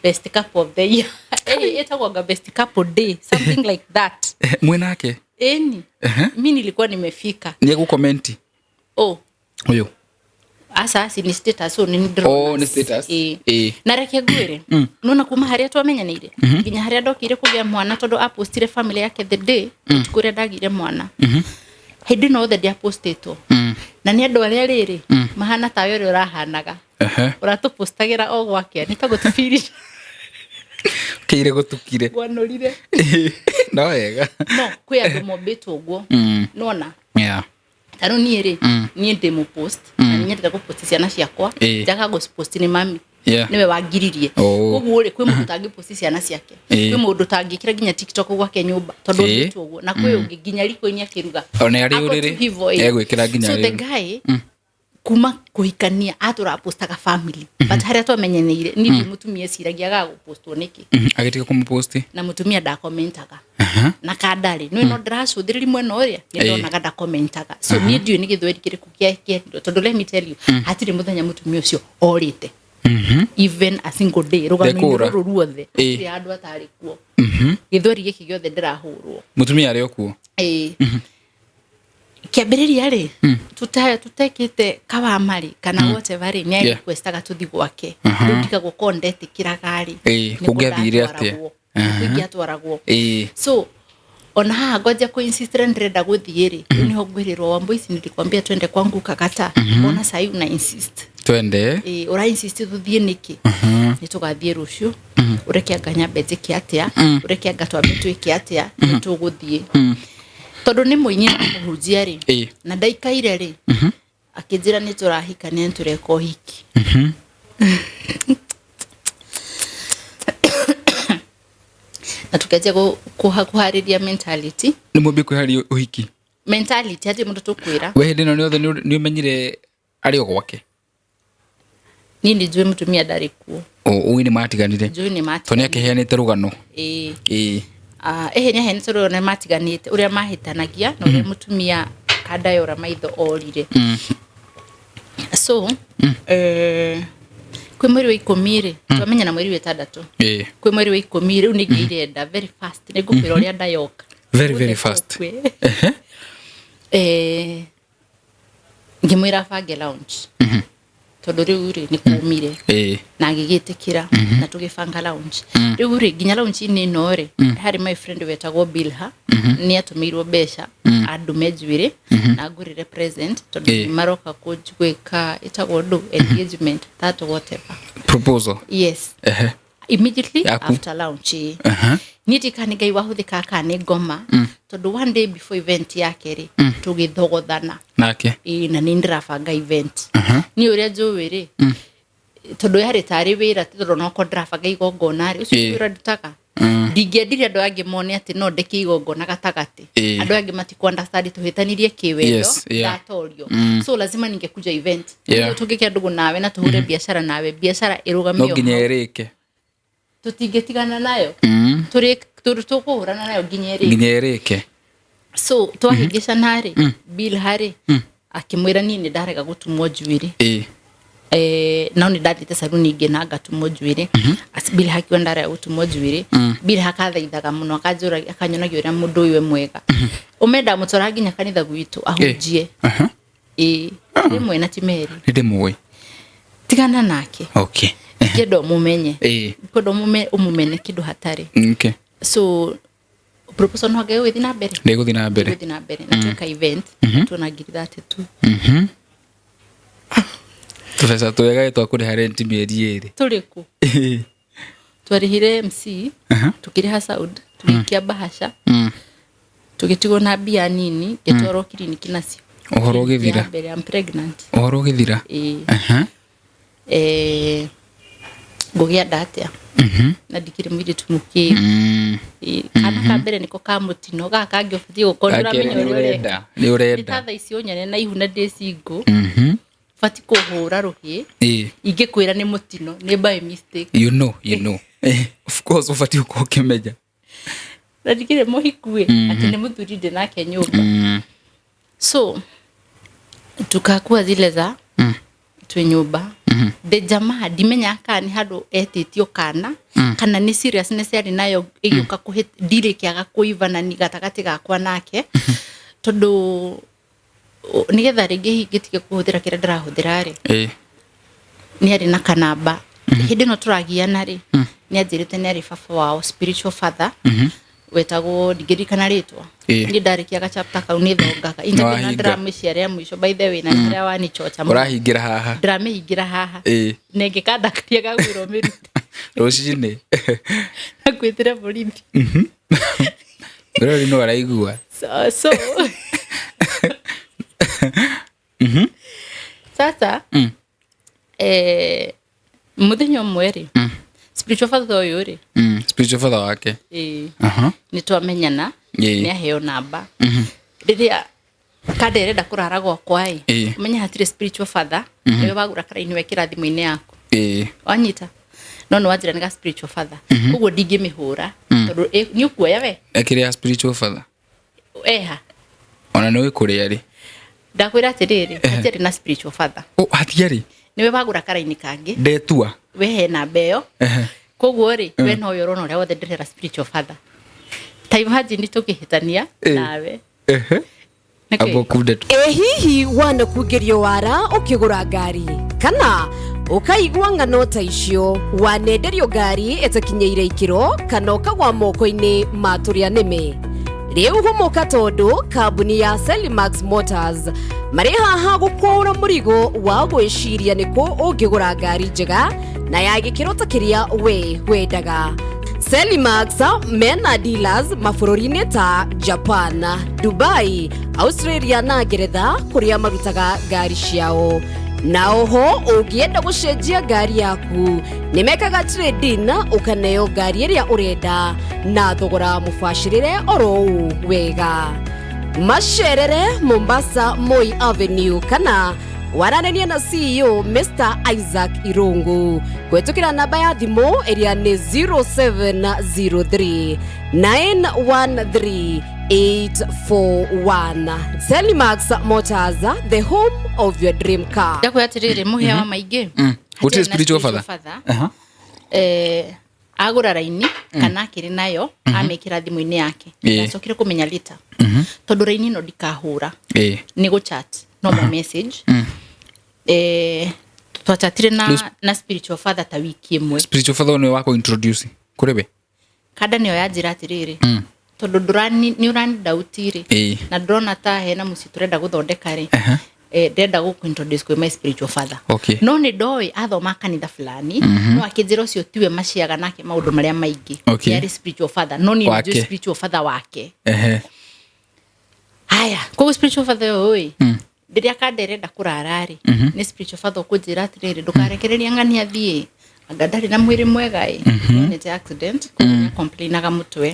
best couple of the year. Ĩtagwo anga best couple day, something like that. Mwĩ nake? Ĩni mi nilikuwa nimefika. Nĩ egũkomenti? Oh. Ũyũ. Aca, aci nĩ status, so nĩ ndĩrona. Oh, nĩ status. Ĩĩ. Na reke ngwĩre, nona kuma harĩa twamenyanĩire nginya harĩa ndokire kũgĩa mwana, tondũ apostire family yake the day ũtukũ ũrĩa ndagĩire mwana, hĩndĩ ĩno yothe ndiapostĩtwo na nĩ andũ arĩa rĩrĩ mahana tawe ũrĩa ũrahanaga, ũratũpostagĩra o gwake nĩ ta gũtũbirisha. Kĩire gũtukire. Gwanũrire. No wega. No kwĩ andũ mombĩtwo ũguo, nona ta rĩu niĩ rĩ, niĩ ndĩ mũpost na nĩ nyendete gũpost ciana ciakwa. Njaga gũpost nĩ mami, nĩwe wangiririe. Koguo rĩ, kwĩ mũndũ ũtangĩpost ciana ciake, kwĩ mũndũ ũtangĩkĩra nginya TikTok gwake nyũmba tondũ ombĩtwo ũguo, na kwĩ ũngĩ nginya riko-inĩ akĩruga. Ona arĩ Ako tu ũrĩrĩ, hivyo, ĩĩ. egwĩkĩra nginya So the arĩ. guy kuma kuhikania atũrapostaga family, but harĩa twamenyanĩire niĩ ndĩ mũtumia eciragia agaga gũpostwo nĩkĩ. Agĩtiga kũmũposti. Na mũtumia ndakomentaga na kandarĩ nĩ no ndĩracũthĩrĩria mwena ũrĩa nĩ ndonaga ndakomentaga, so niĩ ndiũĩ nĩ gĩthweri kĩrĩkũ kĩendirwo, tondũ let me tell you, hatirĩ mũthenya mũtumia ũcio orĩte, even a single day rũgano-inĩ Ndekũra. rũrũ ruothe. Hatirĩ handũ atarĩ kuo, gĩthweri gĩkĩ gĩothe ndĩrahũrwo. Mũtumia arĩ o kuo. Ĩĩ. Kĩambĩrĩria rĩ, tũtekĩte kawama rĩ, kana whatever rĩ, nĩ requestaga tũthi gwake. Rĩu ndigagwo korwo ndetĩkĩraga rĩ, nĩkuo Kũngĩathire atĩa? ndatwaragwo. Nĩkuo ingĩatwaragwo. So ona haha ngwanja kuinsist na ndĩrenda gũthiĩ rĩ, rĩu nĩho ngwĩrĩrwo, Wambui, si nilikwambia twende kwangu kakata, mbona sahi una insist? Twende. Ĩĩ, ũra insist tũthiĩ nĩkĩ? Nĩ tũgathiĩ rũciũ, ũreke anga nyambe njĩke atĩa, ũreke anga twambe twĩke atĩa, nĩ tũgũthiĩ, tondũ nĩ mũini na mũhunjia rĩ, na ndaikaire rĩ, akĩnjĩra nĩ tũrahikania, nĩ tũreka ũhiki. Na tukĩanjia kũharĩria mentality. Nĩ mwambie kwĩharĩria ũhiki. Mentality hatirĩ mũndũ tũkwĩra. We hĩndĩ ĩno nĩ othe nĩ ũmenyire arĩ o gwake? Niĩ nĩ njũĩ mũtumia ndarĩ kuo. Ũĩ nĩ matiganire. Njũĩ nĩ Tondũ nĩ matiganĩte. akĩheanĩte rũgano. Ĩĩ. Ĩĩ. Ĩhĩ, nĩ aheanĩte rũgano nĩ matiganĩte, ũrĩa mahĩtanagia na ũrĩa mũtumia kandayora maitho orire. So kwĩ mweri wa 10 rĩ, twamenyana mweri wa 6. Kwĩ mweri wa 10 rĩu nĩ ngĩire nda very fast, nĩ ngũkwĩra ũrĩa nda yoka. Very, very fast. Ũkue. Ngĩmwĩra abange lounge tondũ rĩu rĩ nĩ kũmire, na agĩgĩtĩkĩra na tũgĩbanga lounge. Rĩu rĩ, nginya lounge-inĩ ĩno rĩ, harĩ my friend wetagwo Bilha, nĩ atũmĩirwo mbeca andume njuĩrĩ na ngũrĩre present tondũ maroka gwĩka ĩtagwo ndũ engagement, that whatever. Proposal. Yes. Immediately Yaku. after launch, ĩĩ. Niĩ ndikana nĩ Ngai wahũthĩkaga kana nĩ ngoma, tondũ one day before event yake rĩ, tũgĩthogothana. Nake. Ĩĩ, na nĩ ndĩrabanga event. Niĩ ũrĩa njũĩ rĩ, tondũ yarĩ tarĩ wĩra, ti tondũ onokorwo ndĩrabanga igongona rĩ, ũcio ti wĩra ndutaga, ndingĩendire andũ angĩ mone atĩ no ndeke igongona gatagatĩ. Andũ angĩ matiku understand tũhĩtanirie kĩwendo. Ndatorio, so lazima ningekuja event. Tũngĩkĩa ndũgũ nawe na tũhũre biacara nawe, biacara No ĩrũgamio nginya hau. ĩrĩke. Tũtingĩtigana nayo. Tũkũhũrana nayo nginya ĩrĩke. Nginya ĩrĩke. So twahĩngĩcana rĩ, Bill harĩ akĩmwĩra niĩ nĩ ndarega gũtumwo njuĩrĩ. No nĩ ndathiĩte saruni ingĩ na ngatumwo njuĩrĩ. Bill hakiuga ndarega gũtumwo njuĩrĩ. Bill hakathaithaga mũno, akanjũragia, akanyonagia ũrĩa mũndũ ũyũ e mwega, ũmenda mũtwara nginya kanitha gwitũ ahunjie. Ĩĩ, rĩmwe na ti merĩ. Nĩ ndĩmũĩ. Tigana nake. Ngĩenda ũmũmenye. Ngĩenda ũmũmene kĩndũ hatarĩ. So proposal no anga ĩgũgĩthiĩ na mbere. Ndĩgũthiĩ na mbere. Ĩgũthiĩ na mbere na tweka event, tuona ngiri 32. Tũbeca twega twa kũrĩha rent mĩeri 2. Tũrĩ kũ twarĩhire MC, tukĩrĩha sound, tũgĩikia bahasha, tũgĩtigwo na mbia nini, ngĩtwarwo kiriniki nacio. Ũhoro ũgĩthira. Ya mbere, I'm pregnant. Ũhoro ũgĩthira. Ĩĩ. Ngũgĩa nda atĩa na ndikĩrĩ mũirĩtu mũkĩru? Kana ka mbere nĩko ka mũtino, gaka kangĩ ũbatiĩ gũkorwo nĩ Gakerĩ ũramenya nĩ ũrĩa ũreka. ũrenda, nĩ Nĩ ũrenda. ta thaa ici ũnyone na ihu na ndĩ single, batiĩ kũhũra rũhĩ. Ingĩkwĩra nĩ mũtino, nĩ by mistake. You know, you know. Of course ũbatiĩ gũkorwo ũkĩmenya. Na ndikĩrĩ mũhiku ĩ, atĩ nĩ mũthuri ndĩ nake nyũmba. So tukakua zile za twĩ nyũmba, the jamaa ndimenya kana nĩ handũ etĩtio kana nĩ seriousness yarĩ nayo ĩgĩũka kũhĩ ndirĩ kĩaga kũivanani gatagatĩ gakwa nake, tondũ nĩgetha rĩngĩ hihi ngĩtige kũhũthĩra kĩrĩa ndĩrahũthĩra rĩ, nĩ arĩ na kanamba. Hĩndĩ ĩno tũragiana rĩ, nĩ anjĩrĩte nĩ arĩ baba wao, spiritual father, wetagwo, ndingĩririkana rĩtwa. Niĩ ndarĩkia gachapter kau nĩ thongaga interview na Nĩwahinga. ndĩramĩciara ya mũico, by the way, na harĩa wanichocha mũno. Ũrahingĩra haha. Ndĩramĩhingĩra haha. Na ĩngĩkandakaria gagwĩrwo mĩrute. Rũcinĩ. Nakwĩtĩre borithi. Rori no araigua. So sasa mũthenya ũmwe rĩ, spiritual father ũyũ rĩ, Spiritual father wake. Nĩ twamenyana. Nĩ aheo namba rĩrĩa kanda ĩrenda kũrara gwakwa ĩ, ũmenye hatirĩ spiritual father, nĩwe wagũra karaini wekĩra thimũ-inĩ yaku. Wanyita, no nĩ wanjĩra nĩ ga spiritual father, koguo ndingĩmĩhũra tondũ nĩ ũkuoya we. Ĩkĩrĩ ya spiritual father. Eha? Ona nĩ ũĩ kũrĩa rĩ. Ndakwĩra atĩrĩrĩ, hatiarĩ na spiritual father. Oh, hatiarĩ. Nĩwe wagũra karaini kangĩ. Ndetua. We he namba ĩyo. Koguo rĩ, we nowe ũrona ũrĩa wothe ndĩrera spiritual father. Ta imagine tũkĩhĩtania nawe. Nĩkĩ? Abo kunde. Ĩ hihi wanakungĩrio wara ũkĩgũra ngari, kana ũkaigua ng'ano ta icio, wanenderio ngari ĩtakinyĩire ikĩro, kana ũkagwa moko-inĩ ma tũrĩa nĩme? Rĩu hũmũka, tondũ kambuni ya Selimax Motors marĩ haha gũkũũra mũrigo wa gwĩciria nĩkũ ũngĩgũra ngari njega na ya gĩkĩro ta kĩrĩa we wendaga. Selimax mena dealers mabũrũri-inĩ ta Japan, Dubai, Australia na Ngeretha kũrĩa marutaga ngari ciao. Na oho ũngĩenda gũcenjia ngari yaku, nĩ mekaga trade-in, ũkaneo ngari ĩrĩa ũrenda na thogora mũbacĩrĩre oro ũũ wega. Macerere Mombasa, Moi Avenue, kana waranĩrie na CEO Mr Isaac Irungu kũhetũkĩra namba ya thimũ ĩrĩa nĩ 0703 913 841. Selimax Motors, the home of your dream car. Ndakwĩra atĩrĩrĩ, mũhĩa wa maingĩ, Gũtirĩ hatirĩ na spiritual father. father. Agũra raini kana akĩrĩ nayo, amĩkĩra thimũ-inĩ yake. Ndacokire kũmenya later, tondũ raini ĩno ndikahũra, nĩ gũchat no mo message. Twachatire na spiritual father ta wiki ĩmwe. Spiritual father nĩwe wa introduce kũrĩ we. Kanda nĩyo yanjĩra atĩrĩrĩ, tondũ ndũrani nĩ ũrani rĩ, na ndĩrona ta hena mũciĩ tũrenda gũthondeka rĩ, ndĩrenda gũkũ introduce kwĩ my spiritual father. No nĩ ndoĩ athoma kanitha fulani, no akĩnjĩra ũcio tiwe maciaga nake maũndũ marĩa maingĩ. Yarĩ spiritual father, no niĩ Wake. nĩnjũĩ spiritual father wake. Haya, koguo spiritual father ũyũ ĩ, rĩrĩa kanda ĩrenda kũrara rĩ, nĩ spiritual father ũkũnjĩra atĩrĩrĩ, ndũkarekereria ng'ani athiĩ, anga ndarĩ na mwĩrĩ mwega ĩ, nĩonete accident, koguo nĩacomplainaga mũtwe.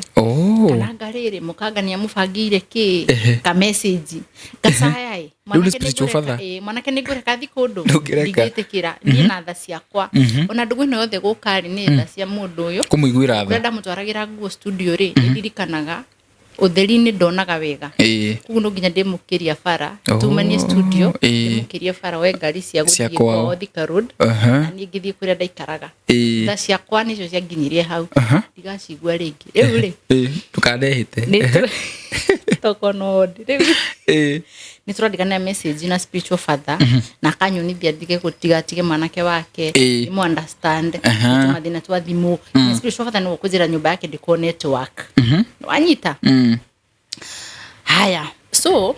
Kana anga rĩrĩ mũkanga nĩ amũbangĩire kĩ ka message gacaya ĩ. Rĩu nĩ spiritual father. Mwanake nĩ ngũreka thi kũndũ? Ndũngĩreka. Ndingĩtĩkĩra. Niĩ na tha ciakwa, ona ndũgũ ĩno yothe gũka rĩ, nĩ tha cia mũndũ ũyũ. Kũmũiguĩra Ũrĩa tha. ndamũtwaragĩra nguo studio rĩ, nĩ ndirikanaga ũtheri-inĩ ndonaga wega, koguo no nginya ndĩmũkĩria bara, tumanie studio, ndĩmũkĩrie bara we ngari cia Cia gũthiĩ kwao. kwao Thika Road, na niĩ ngĩthiĩ kũrĩa ndaikaraga. Tha ciakwa nĩcio cianginyirie hau, ndigacigua rĩngĩ rĩu rĩ. Ndũkanehĩte. Nĩ tokono rĩu nĩ tũrandĩkanĩra message na spiritual father, na akanyonithia ndige gũtigatige mwanake wake, nĩmũ understand tũmathĩna twa thimũ. Na spiritual father nĩwe ũkũnjĩra nyũmba yake ndĩkuo network, wanyita. Haya, so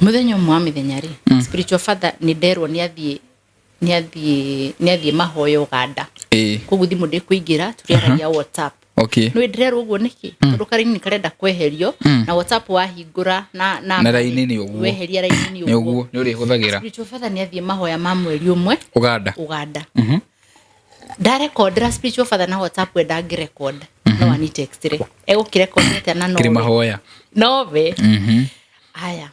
mũthenya ũmwe wa mĩthenya rĩ, spiritual father nĩ nderwo nĩ athiĩ mahoya Uganda, koguo thimũ ndĩkũingĩra, tũrĩaragia WhatsApp. Nĩ ndĩrerwo ũguo nĩkĩ? Tondũ karaini karenda kweherio, na WhatsApp wahingũra na Na raini nĩ ũguo. Weheria raini nĩ Nĩ ũguo. ũguo nĩ ũrĩhũthagĩra. Spiritual father nĩ athiĩ mahoya ma mweri ũmwe Uganda. Uganda. Ndarekondera spiritual father na WhatsApp, we ndangĩrecord, no ani textire, egũkĩrekondi atĩa na Kĩrĩ nowe mahoya. Nowe. Aya,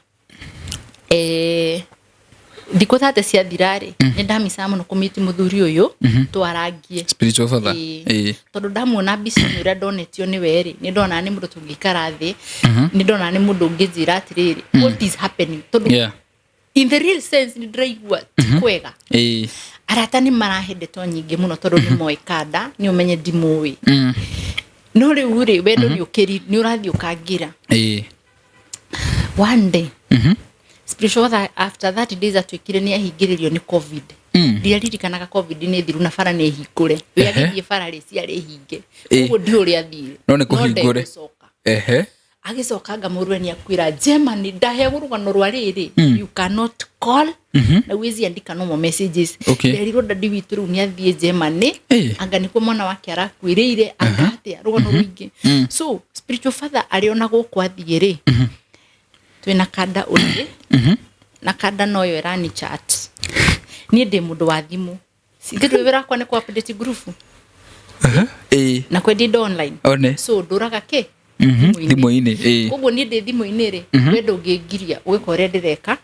thikũ 30 ciathira-rĩ, nĩ ndamicaga mũno kũmiti mũthuri ũyũ twarangie. Spiritual father. Ĩĩ. Ĩĩ. Tondũ ndamuona mbica-inĩ ũrĩa ndonetio nĩwe rĩ, nĩ ndonaga nĩ mũndũ tũngĩikara thĩ, nĩ ndonaga nĩ mũndũ ũngĩnjĩra atĩrĩrĩ, what is happening, tondũ in the real sense nĩ ndĩraigua ti kwega. Arata nĩ marahe ndeto nyingĩ mũno, tondũ nĩ moĩ kanda nĩ ũmenye ndimũĩ, no rĩu rĩ, wendo nĩ ũkĩri, nĩ ũrathiĩ ũkangĩra. One day spiritual father after 30 days atuĩkire nĩ ahingĩrĩrio nĩ COVID. Ndiaririkanaga COVID nĩ thiru na bara nĩ hingũre. We agĩthiĩ bara rĩ, ciarĩ hinge. Koguo ndiũ ũrĩa athire. No nĩ kũhingũre. Ndegũcoka. Agĩcoka ngamũrwe nĩ akwĩra Germany, ndaheagwo rũgano rwa rĩrĩ, you cannot call na uwezi andika no more messages. Nderirwo dadi witũ rĩu nĩ athiĩ Germany, anga nĩkuo mwana wake arakuĩrĩire, anga atĩa, rũgano rũingĩ. So spiritual father arĩ ona gũkũ athiĩ rĩ, twĩna kanda ũrĩ na kanda noyo ĩrani chat. Niĩ ndĩ mũndũ wa thimũ, singĩ wĩra wakwa nĩ kũ update group na kwendia indo online. One. So ndũraga kĩ? Thimũ-inĩ. Ĩĩ. Koguo niĩ ndĩ thimũ-inĩ rĩ, we ndũngĩngiria ũgĩka ũrĩa ndĩreka.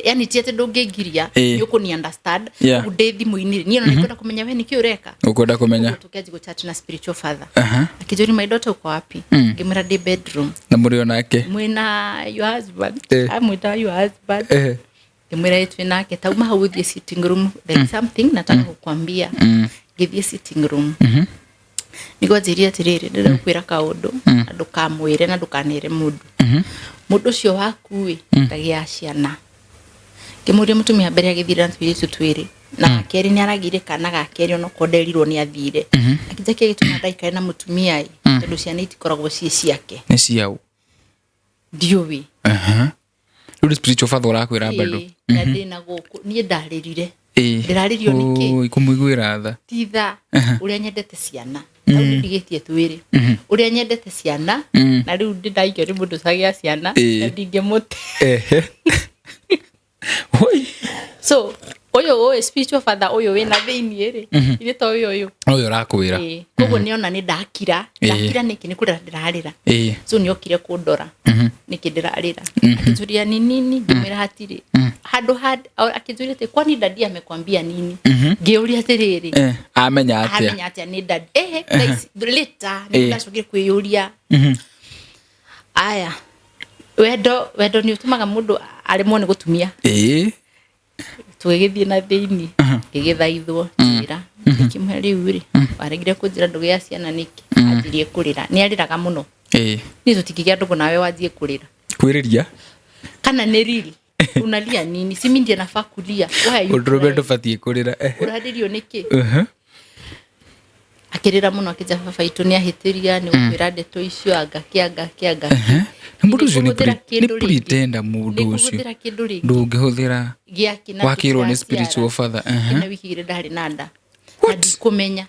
Yani ti atĩ ndũngĩngiria, nĩ ũkũni understand. Koguo ndĩ thimũ-inĩ rĩ, niĩ ona nĩngwenda kũmenya we nĩkĩ ũreka. Ũkwenda kũmenya. Koguo tũkĩanjia gũchat na spiritual father. Akĩnjũria, "My daughter, uko wapi?" Ngĩmwĩra ndĩ bedroom. Na mũrĩ onake. Mwĩna your husband? Amwĩta your husband. Ngĩmwĩra ĩ, twĩ nake. Tauma hau ũthiĩ sitting room, there is something nataka kukwambia. Ngĩthiĩ sitting room, nĩguo anjĩrie atĩrĩrĩ, ndĩrenda gũkwĩra kaũndũ na ndũkamwĩre na ndũkanere mũndũ. Mũndũ ũcio waku ĩ ndagĩaga ciana. Ngĩmũria, mũtumia mbere agĩthire na tũirĩtu twĩrĩ, na wakerĩ nĩ aragĩire kana ga kerĩ, onokorwo nderirwo nĩ athire. Akĩnja kĩrĩa gĩtũma ndaikare na mũtumia ĩ, tondũ ciana itikoragwo ciĩ ciake. Nĩ ciau? Ndiũĩ. Rĩu nĩ spiritual father ũrakwĩra bado? Ĩĩ, na ndĩna gũkũ niĩ ndarĩrire. Ndĩrarĩrio nĩkĩ? Oi, kũmũiguĩra tha. Titha ũrĩa nyendete ciana, hau nĩ ndigĩtie twĩrĩ, ũrĩa nyendete ciana, na rĩu ndĩndaikio nĩ mũndũ ũtagĩa ciana na ndingĩmũte. Oi. So ũyũ ũyũ spiritual father ũyũ wĩna thĩiniĩ rĩ, ithe to ũyũ ũyũ. Ũyũ ũrakwĩra. Ĩĩ. Koguo nĩona nĩ ndakira. Ndakira nĩkĩ? Nĩ kũrĩra ndĩrarĩra. So nĩokire kũndora nĩkĩ ndĩrarĩra. Akĩnjũria ni nini, ngĩmwĩra hatirĩ handũ ha. Akĩnjũria atĩ kwani dadi amekwambia nini? Ngĩũria atĩrĩrĩ, Amenya atĩa? Amenya atĩa nĩ dadi? Ehe, thaa ici later nĩ ndacokire kwĩyũria. Aya, wendo, wendo nĩ ũtũmaga mũndũ aremwo nĩ gũtumia. Tũgĩgĩthiĩ na thĩinĩ, ngĩgĩthaithwo njĩra, ngĩkĩmwĩra rĩu rĩ, waregire kũnjĩra ndũgĩa ciana nĩkĩ? Anjirie kũrĩra, nĩ arĩraga mũno. Niĩ tũtingĩgĩa ndũgũ nawe wanjie kũrĩra. Kwĩrĩria. Kana nĩ riri unalia nini? Si mimi ndiye nafaa kulia? Why are you Ũndũrũme crying? ndũbatiĩ kũrĩra. Ũrarĩrio nĩkĩ? Akĩrĩra mũno, akĩnja baba itũ nĩ ahĩtĩria nĩ gũkwĩra ndeto icio, angaki angaki angaki. Na mũndũ ũcio nĩ Nĩngũhũthĩra nĩ kĩndũ rĩngĩ. pretender mũndũ ũcio. Nĩngũhũthĩra kĩndũ rĩngĩ. Ndũngĩhũthĩra. Gĩake na Wakĩrwo nĩ tũtiraciara. spiritual father. Ina wiki igĩrĩ ndarĩ na nda na ndikũmenya.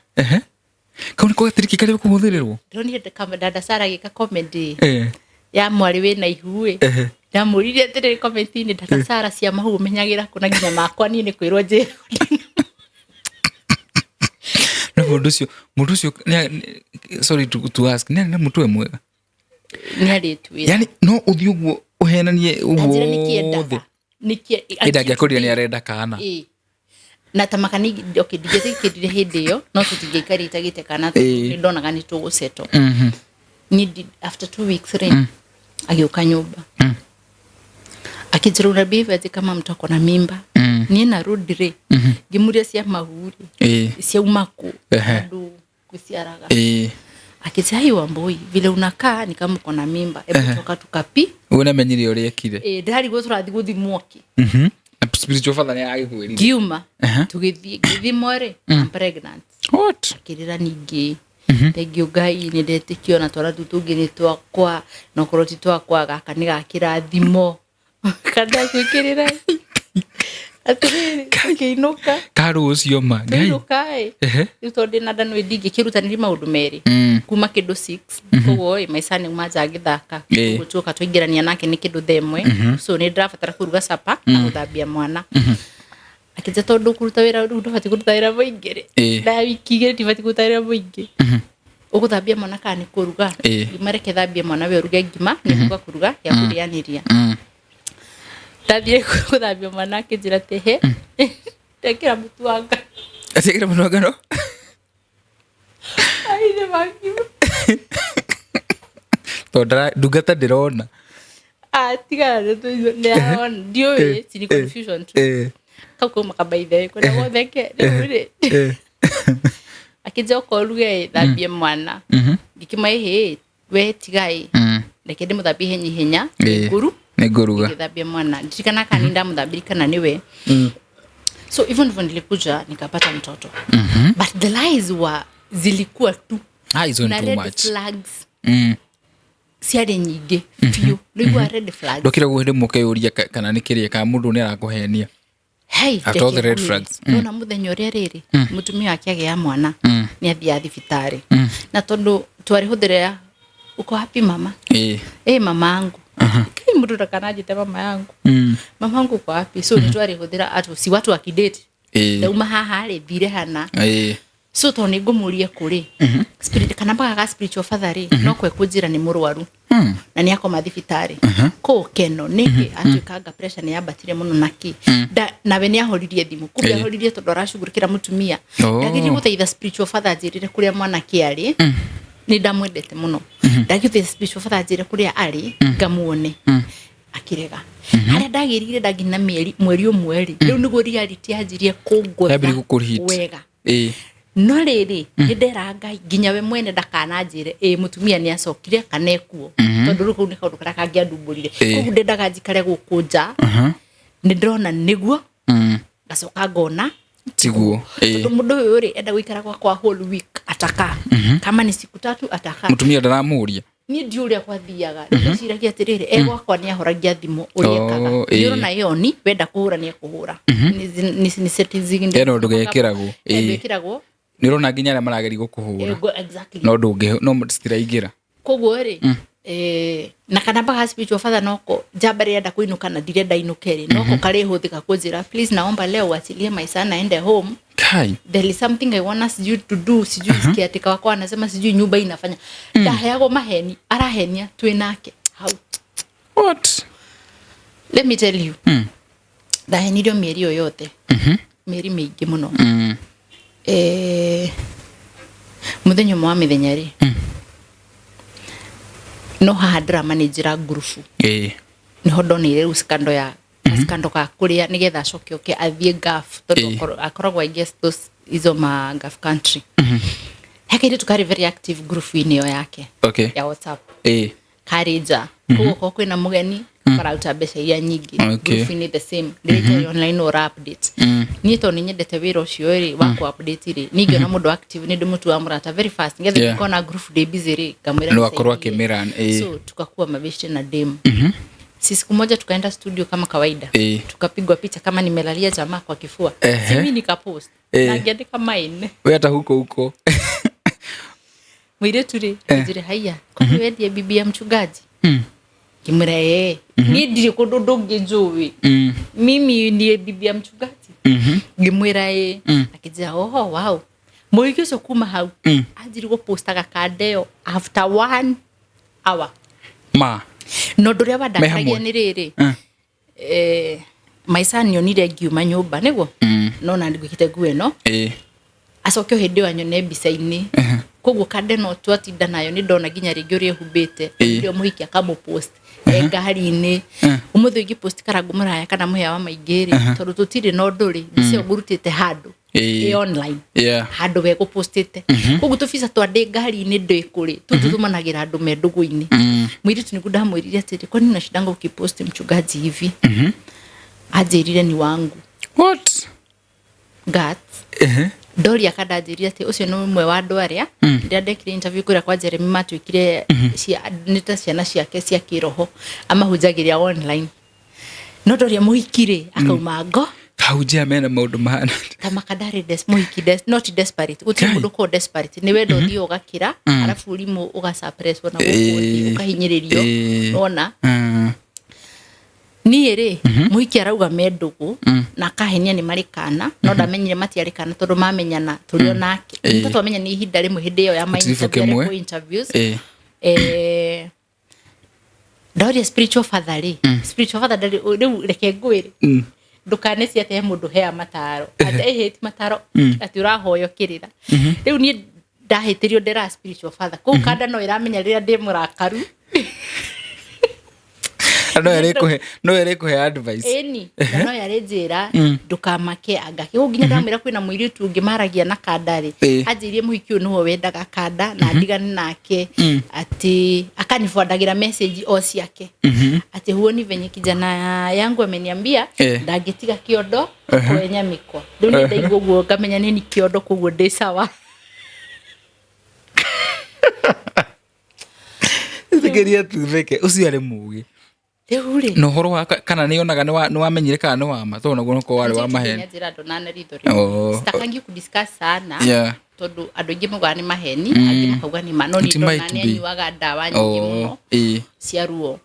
Kau nĩko gatiriki karĩa kũhũthĩrĩrwo. Ndĩronire dada Sara agĩka comedy ya mwarĩ wĩna ihu ĩ. Ndamũririe atĩrĩrĩ comment-inĩ, dada Sara, cia mahu ũmenyagĩra kũ na nginya makwa niĩ nĩ kwĩrwo njĩra? No mũndũ ũcio sorry to ask, nĩ arĩ na mũtwe mwega? Nĩ arĩtwĩra. Yani no ũthiĩ ũguo ũhenanie Na njĩra nĩkĩ ũguo othe. endaga, nĩkĩ? Ĩndĩ angĩakorire nĩ arenda kana. Ĩĩ. Na ta makani, okay, ndingĩetĩkĩrire hĩndĩ ĩyo, no tũtingĩaikarire itagĩte kana, tondũ nĩ ndonaga nĩ tũgũcetwo. Niĩ after 2 weeks rĩ, agĩũka nyũmba, akĩnjĩra, "Una behave aje kama mtu ako na mimba?" Niĩ narudi rĩ, ngĩmũria cia mahu rĩ, ciauma kũ? Andũ gwĩciaraga. Akĩnjĩra, "Hii Wambui, vile unakaa ni kama uko na mimba, hebu toka tukapi." Ũguo nĩamenyire ũrĩa ekire. Ĩ, ndĩrarigwo tũrathiĩ gũthimwo kĩ. Na spiritual father nĩ aragĩkwĩrire. Ngiuma, tũgĩthiĩ, ngĩthimwo rĩ, I'm pregnant. What? Akĩrĩra ningĩ, "Thengiũ Ngai, nĩ ndetĩkio na twana tũu tũngĩ nĩ twakwa, na okorwo ti twakwa, gaka nĩ gakĩrathimo." Kandakwĩkĩrĩra atĩrĩrĩ, tũkĩinũka. Karũ ũcio ma Ngai. Tũinũka ĩ, rĩu tondũ ndĩna nda nĩ ndingĩkĩrutanĩria maũndũ merĩ kuma kĩndũ 6, koguo ĩ maica nĩ manja ngĩthaka. Koguo tuoka twaingĩrania nake nĩ kĩndũ thaa 1, so nĩ ndĩrabatara kũruga capa na gũthambia mwana. Akĩnja tondũ kũruta wĩra rĩu ndũbatiĩ kũruta wĩra mũingĩ rĩ. Na wiki 2 ndibatiĩ kũruta wĩra mũingĩ. Ũgũthambia mwana kana nĩ kũruga? Ngima, reke thambie mwana, we ũruge ngima, nĩ kuga kũruga ya kũrĩanĩria. Ndathiĩ gũthambia mwana, akĩnjĩra atĩ he ndekĩra mũtu wa ngano. Atiĩkĩra mũtu wa ngano? Aine ma ngima. Tondũ ndungata ndĩrona. Ah, tigana nĩ arona, ndiũĩ, ti confusion tu. Kau kauma kabaithe kwenda gũtheke rĩu rĩ. Akĩnja okorwo ruge, thambie mwana. Ngĩkĩma ĩhĩ, we tigai, reke ndĩmũthambie ihenya ihenya. Ngũru. Nĩ ngũruga. Ngĩthambia mwana, ndirikana kana nĩ ndamũthambirie kana nĩwe. So hivyo ndivyo nilikuja nikapata mtoto, but the lies were, zilikuwa tu Ah, hizo ni na too red much. flags ciarĩ nyingĩ biũ, nĩigua red flags. Ndokira guo hĩndĩ mũkeyũria kana nĩ kĩrĩa, kana mũndũ nĩ arakũhenia. Hey, After all the reke red ngwĩre, flags. Nona mũthenya ũrĩa rĩrĩ mũtumia wake agĩa mwana, nĩ athiaga thibitarĩ, na tondũ twarĩ hũthĩra, uko wapi mama? Ĩ mama yangu, kai mũndũ ndakananjĩte mama yangu. Mama yangu uko wapi? So nĩ twarĩ hũthĩra atu si watu wakidate. Ndauma haha rĩ, thire hana. So tondũ nĩ ngũmũria kũrĩ spirit kana mpaka ga spiritual father rĩ, no kwe kũnjĩra nĩ mũrwaru na nĩ akoma thibitarĩ kũ keno nĩkĩ atuĩkanga pressure nĩ yambatire mũno naki. Nawe nĩ ahoririe thimũ kumbe ahoririe tondũ aracugurikĩra mũtumia. Ndagĩrĩire gũthaitha spiritual father anjĩrĩre kũrĩa mwanake arĩ. Nĩ ndamwendete mũno. Ndagĩthaitha spiritual father anjĩre kũrĩa arĩ ngamuone, akĩrega. Harĩa ndagĩrire ndaginya mĩeri mweri 1 rĩ, rĩu nĩguo reality yanjirie kũngũtha Yambirie gũkũhit. wega. No rĩrĩ, nĩ ndera Ngai nginya we mwene ndakananjĩre ĩ mũtumia nĩ acokire kana ekuo, tondũ rĩu kau nĩ kaũndũ karĩa kangĩandumbũrire. Koguo ndendaga njikare gũkũ nja, nĩ ndĩrona nĩguo, ngacoka ngona Tiguo. Tondũ mũndũ ũyũ rĩ, enda gũikara gwakwa whole week, atakaa kama ni siku 3 atakaa. Mũtumia ndaramũria. Niĩ ndiũ ũrĩa gwathiaga. Rĩu ndeciragia atĩrĩrĩ, e gwakwa nĩ ahoragia thimũ ũrĩa ekaga. Nĩ ũrona ĩyo wenda kũhũra nĩ ekũhũra. Nĩ settings ingĩ. Hena ũndũ gekĩragwo. Hena ĩkĩragwo. Nĩ ũrona nginya arĩa marageria gũkũhũra. Exactly. No ndũngĩ, no citiraingĩra. Koguo rĩ, na kana mpaka spiritual father noko njamba rĩrenda kũinũka na ndirenda inũke rĩ, noko karĩhũthĩka kũnjĩra, "Please, naomba leo uachilie my son aende home. Kai. There is something I want us you to do." Sijui caretaker wakwa anasema sijui nyumba inafanya. Ndaheagwo maheni, arahenia twĩ nake hau. What? Let me tell you, ndahenirio mĩeri ĩyo yothe, mĩeri mĩingĩ mũno. Mũthenya ũmwe wa mĩthenya rĩ, no haha ndĩramanĩnjĩra ngurubu, niho ndonire rĩu scandal ya scandal ka kũrĩa nĩgetha acoke oke athiĩ Gulf, tondũ akoragwo, I guess, those izo ma Gulf country. He kairĩtu karĩ very active ngurubu-inĩ ĩyo yake ya WhatsApp. Karĩ nja, koguo korwo kwĩna mũgeni kararuta mbeca iria nyingĩ. Ngurubu-inĩ the same rĩrĩa itarĩ online ora update. Niĩ tondũ nĩ nyendete wĩra ũcio rĩ wa ku update rĩ, niĩ ngĩona mũndũ active nĩ ndĩmũtuaga mũrata very fast nĩgetha ngĩkona ngurubu ndĩ busy rĩ, ngamwĩra No akorwo nisaidie. akĩmĩra. So tukakuwa mabeshte na dem. Si siku moja tukaenda studio kama kawaida, tukapigwa picha kama nimelalia jamaa kwa kifua. Si mi nikapost na ngĩandĩka mine. We hata huko huko. Mũirĩtu rĩ anjĩre, "Haiya, kwani wewe ndiye bibi ya mchungaji?" Ngĩmwĩra, "Ĩĩ, niĩ ndirĩ kũndũ ndũngĩ njũĩ. Mimi ndiye bibi ya mchungaji." Ngĩmwĩra ĩĩ. Akĩnjĩra, "Oho, wow." Mũhiki ũcio kuma hau anjirie gũpostaga kandeo after one hour. Ma. Na ũndũ ũrĩa wandakaragia Hamwe. nĩ rĩrĩ, maica nionire ngiuma nyũmba nĩguo nona ngwĩkĩte nguo ĩno, acoke o hĩndĩ ĩyo anyone mbica-inĩ. Koguo kande no twatinda nayo, nĩ ndona nginya rĩngĩ ũrĩa ehumbĩte. Hĩndĩ ĩyo mũhiki akamũpost e ngari-inĩ. Ũmũthĩ ũngĩpost Karangu Mũraya kana Mũhĩa wa Maingĩ rĩ, tondũ tũtirĩ na ũndũ rĩ, mbica ĩyo ngũrutĩte handũ ĩ online, handũ we gũpostĩte. Koguo tũbica twa ndĩ ngari-inĩ ndĩ kũrĩ tũu tũtũmanagĩra andũ me ndũgũ-inĩ. Mũirĩtu nĩguo ndamwĩrire atĩrĩ, "Kwani unashindanga ukipost mchungaji hivi?" Anjĩrire, "Ni wangu." What? Guts. Ndoria akandanjĩria atĩ ũcio nĩ ũmwe wa andũ arĩa rĩrĩa ndekire interview kũrĩa kwa Jeremy matuĩkire nĩ ta ciana ciake cia kĩroho, amahunjagĩria online. No ndoria mũhiki rĩ, akauma ngo. Kahunjia mena maũndũ mahana. Ta makandari mũhiki not desperate, gũtirĩ Kai. mũndũ ũkoragwo desperate. Nĩ wendo ũthiĩ ũgakĩra, arabu ũrimũ ũgasuppresswo na gũkũ thĩ, ũkahinyĩrĩrio. Wona. Niĩ rĩ, mũhiki arauga me ndũgũ na akahenia nĩ marĩ kana, no ndamenyire matiarĩ kana tondũ mamenyana tũrĩ o nake. Nĩ twamenya nĩ ihinda rĩmwe hĩndĩ ĩyo ya ma Gĩtiribũ interview, kĩmwe. arĩ interviews. Ndoria spiritual father rĩ, spiritual father ndarĩ rĩu, reke ngwĩre, ndũkaneci atĩ he mũndũ hea mataro atĩ ĩhĩ ti mataro atĩ ũrahoyo kĩrĩra. Rĩu niĩ ndahĩtĩrio ndera spiritual father kũu kanda no ĩramenya rĩrĩa ndĩ mũrakaru. No ĩrĩkũhe advice. Ĩni, na no yarĩ njĩra ndũkamake anga kĩu nginya ndamwĩra kwĩna mũirĩtu ũngĩ maragia na kanda rĩ, anjĩrie mũhiki ũyũ nĩwe wendaga kanda na ndigane nake, atĩ akanibuandagĩra message o ciake atĩ huoni venye kijana yangu ameniambia ndangĩtiga kĩondo kwenya mĩkwa. Rĩu nĩ ndaigua ũguo ngamenya nĩ ni kĩondo, koguo ndĩ sawa. Ĩtĩkĩria tutheke, ũcio arĩ mũgĩ. Rĩu rĩ, Na ũhoro wa kana nĩ onaga nĩ wamenyire kana nĩ wama, tondũ naguo nokorwo warĩ wa maheni. Njĩra ndonane ritho rĩu sitakangi kudiscuss sana tondũ andũ aingĩ maugaga nĩ maheni, angĩ makauga nĩ ma, no It niĩ ndona might nĩ be. anyuaga ndawa nyingĩ mũno cia ruo.